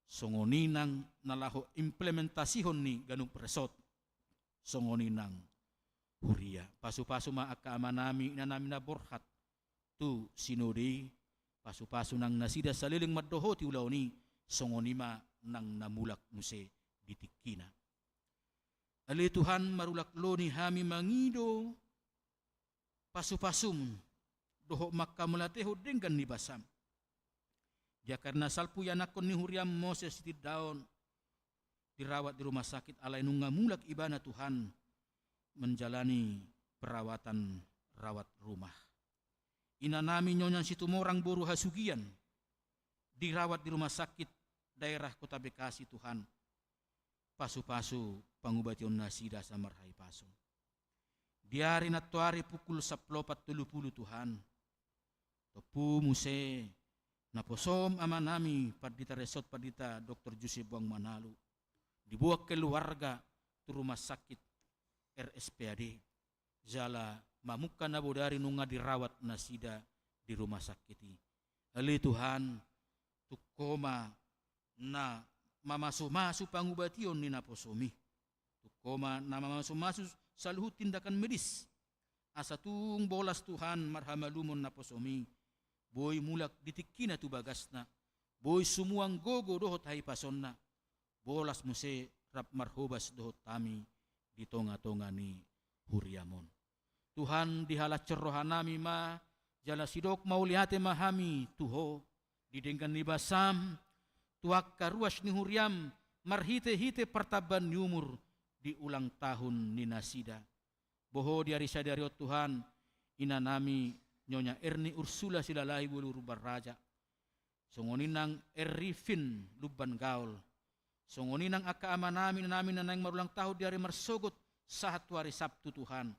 songon i nang na laho implementasihon ni ganup resort, songon i nang huria. Pasu-pasu ma angka amanami, inanami na borhat tu sinode i, pasu-pasu nang nasida saleleng mandohoti ulaon i, songon i ma nang na mulak muse di tingkina. Ale Tuhan, marulak loni hami mangido pasu-pasuM dohot manghamauliatehon denggan ni basaM. Di angka na salpu ianakhon ni huriaM Moses Sitindaon dirawat di rumah sakit, alai nunga mulak ibana Tuhan menjalani perawatan rawat rumah. Inanami Nyonya Situmorang boru Hasugian dirawat di rumah sakit daerah Kota Bekasi Tuhan. Pasu-pasu pangubation nasida asa marhahipason. Di ari nantoari pukul sampulu opat tolu pulu Tuhan. Tompu muse naposoM amanami Pandita Resort Pandita Doktor Jose Boang Manalu. Diboan keluarga tu rumah sakit RSPAD. Jala mamungka na bodari nunga dirawat nasida di rumah sakit i. Ale Tuhan, tung Ho ma na mamasu-masu pangubation ni naposoMi. Tung Ho ma na mamasu-masu saluhut tindakan medis. Asa tung bolas Tuhan marhamalumon naposoMi. Boi mulak di tingkina tu bagasna. Boi sumuang gogo dohot hahipasonna. Bolas muse rap marhobas dohot hami di tonga-tonga ni huriaM on. Tuhan, dihalashon rohanami ma, jala sidok mauliate ma hami tu Ho, di denggan ni basaM, tu angka ruas ni huriaM, marhite-hite partambaan ni umur di ulang tahun ni nasida. Boho di ari sadari on Tuhan, inanami Nyonya Erni Ursula Silalahi boru Lumban Raja. Songon i nang Erifin Lumban Gaol. Songon i nang angka amanami, inanami na naeng marulang tahun di ari marsogot, sahat tu ari Sabtu Tuhan.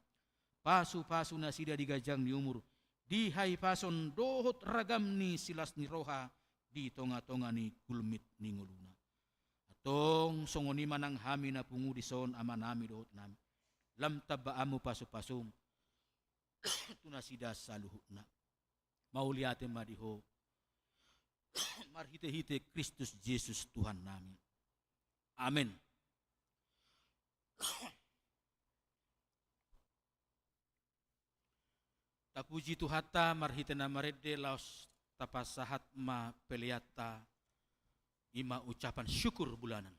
Pasu-pasu nasida di ganjang ni umur, di hahipason dohot ragam ni silas ni roha di tonga-tonga ni gulmit ni ngoluna. Antong songon i ma nang hami na pungu dison amanami dohot inanami. Lam tambaanmu pasu-pasum tu nasida saluhutna. Mauliate ma di Ho. Marhite-hite Kristus Jesus Tuhannami. Amen. Tapuji Tuhanta marhite na marende, laos tapasahat ma peleanta, i ma ucapan syukur bulanan.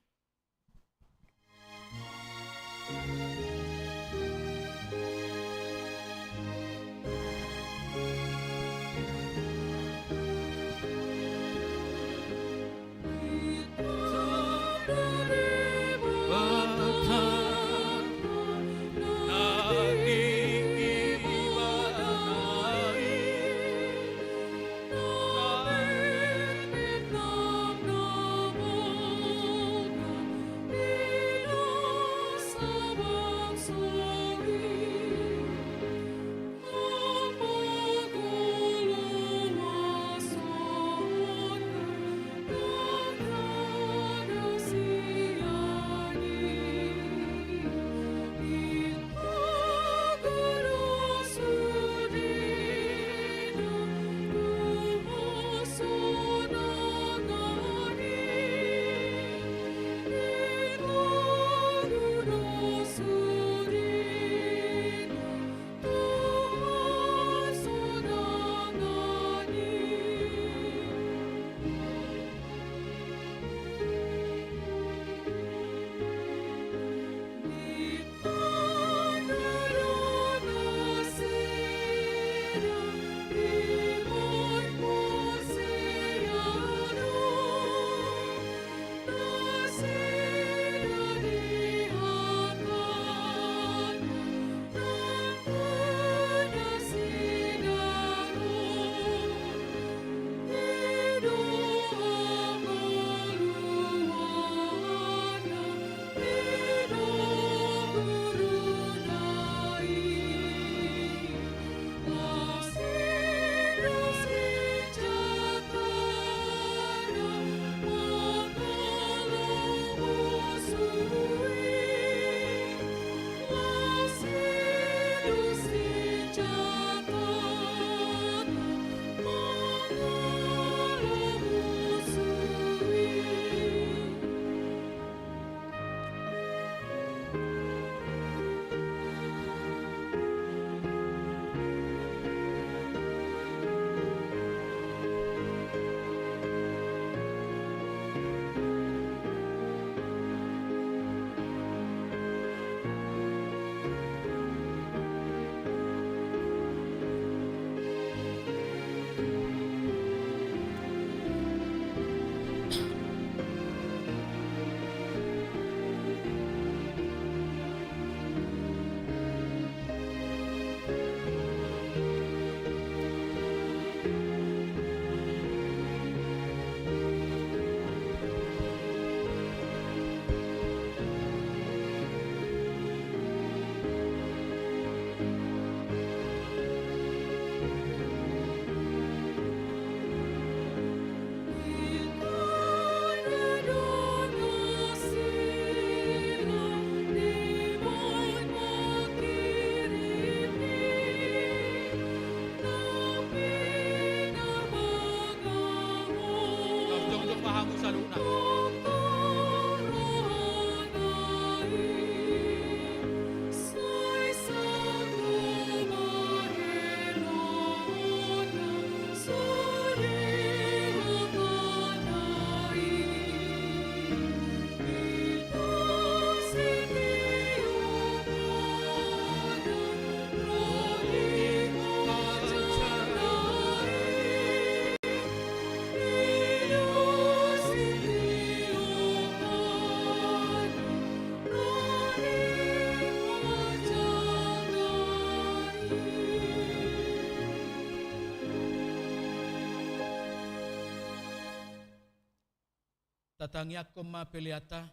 Tatangiangkon ma peleanta.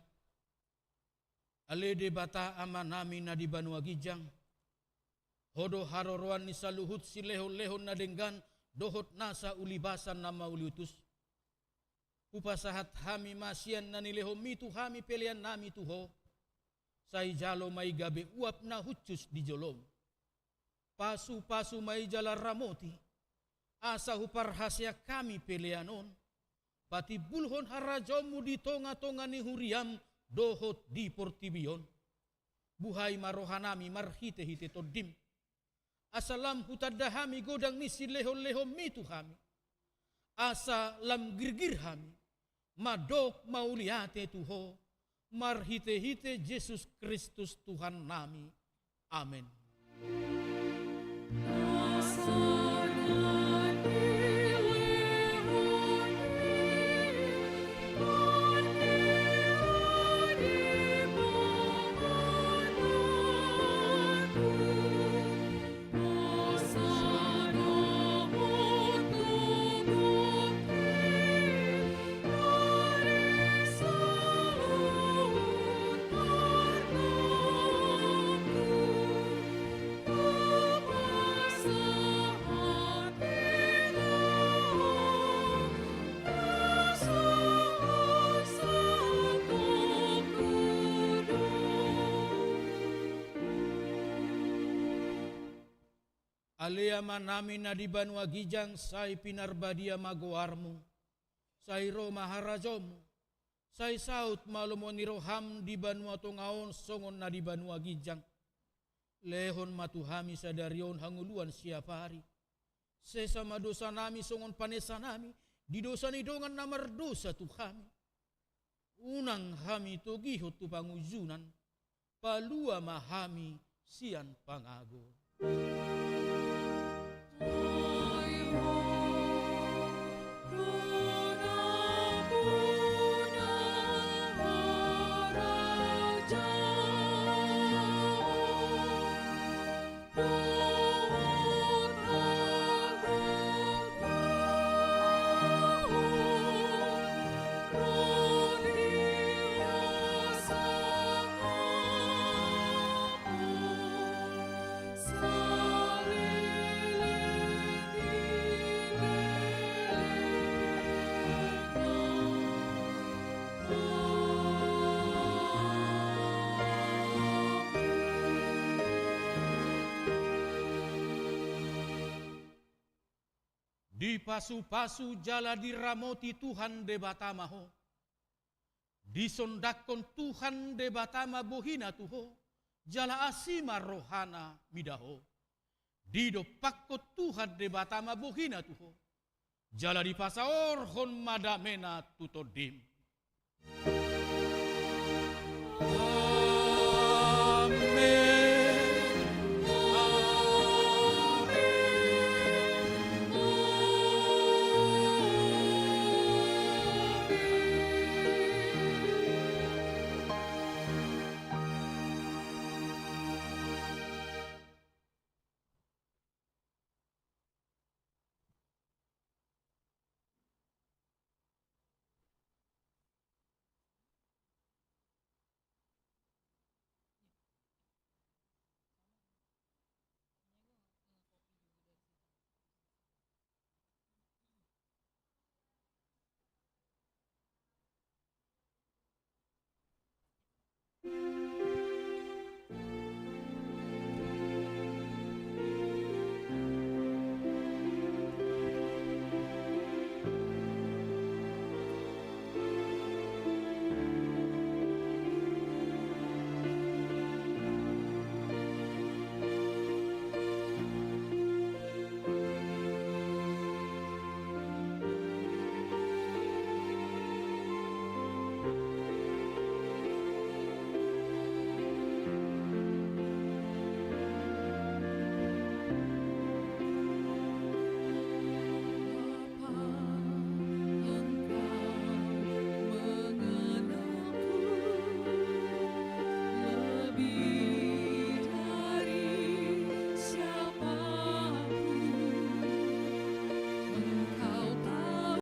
Ale Debata Amanami na di banua ginjang, Ho do haroroan ni saluhut silehonlehon na denggan dohot nasa ulibasan na mauliutus. Hupasahat hami ma sian na nilehonMi tu hami peleannami tu Ho, sai jalo ma i gabe uap na hushus di joloM. Pasupasu ma i jala ramoti, asa huparhaseang hami pelean on, patimbulhon harajaonMu di tongatonga ni huriaM dohot di portibi on. Buhai ma rohanami marhitehite TondiM, asa lam hutanda hami godang ni silehonlehonmi tu hami, asa lam girgir hami mandok mauliate tu Ho, marhitehite Jesus Kristus Tuhannami. Amen. Ale Amanami na di banua ginjang, sai pinarbadia ma goarmu, sai ro ma harajaonmu, sai saut ma lomo ni roham di banua tonga on songon na di banua ginjang. Lehon ma tu hami sadari on hangoluan siapari. Sesa ma dosanami songon panesanami di dosa ni dongan na mardosa tu hami. Unang hami togihon tu pangunjunan, palua ma hami sian pangago. Dipasupasu jala diramoti Tuhan Debata ma ho. Disondangkon Tuhan Debata ma bohina tu ho, jala asi ma rohana mida ho. Didompakkon Tuhan Debata ma bohina tu ho, jala dipasaorhon ma damena tu tondim.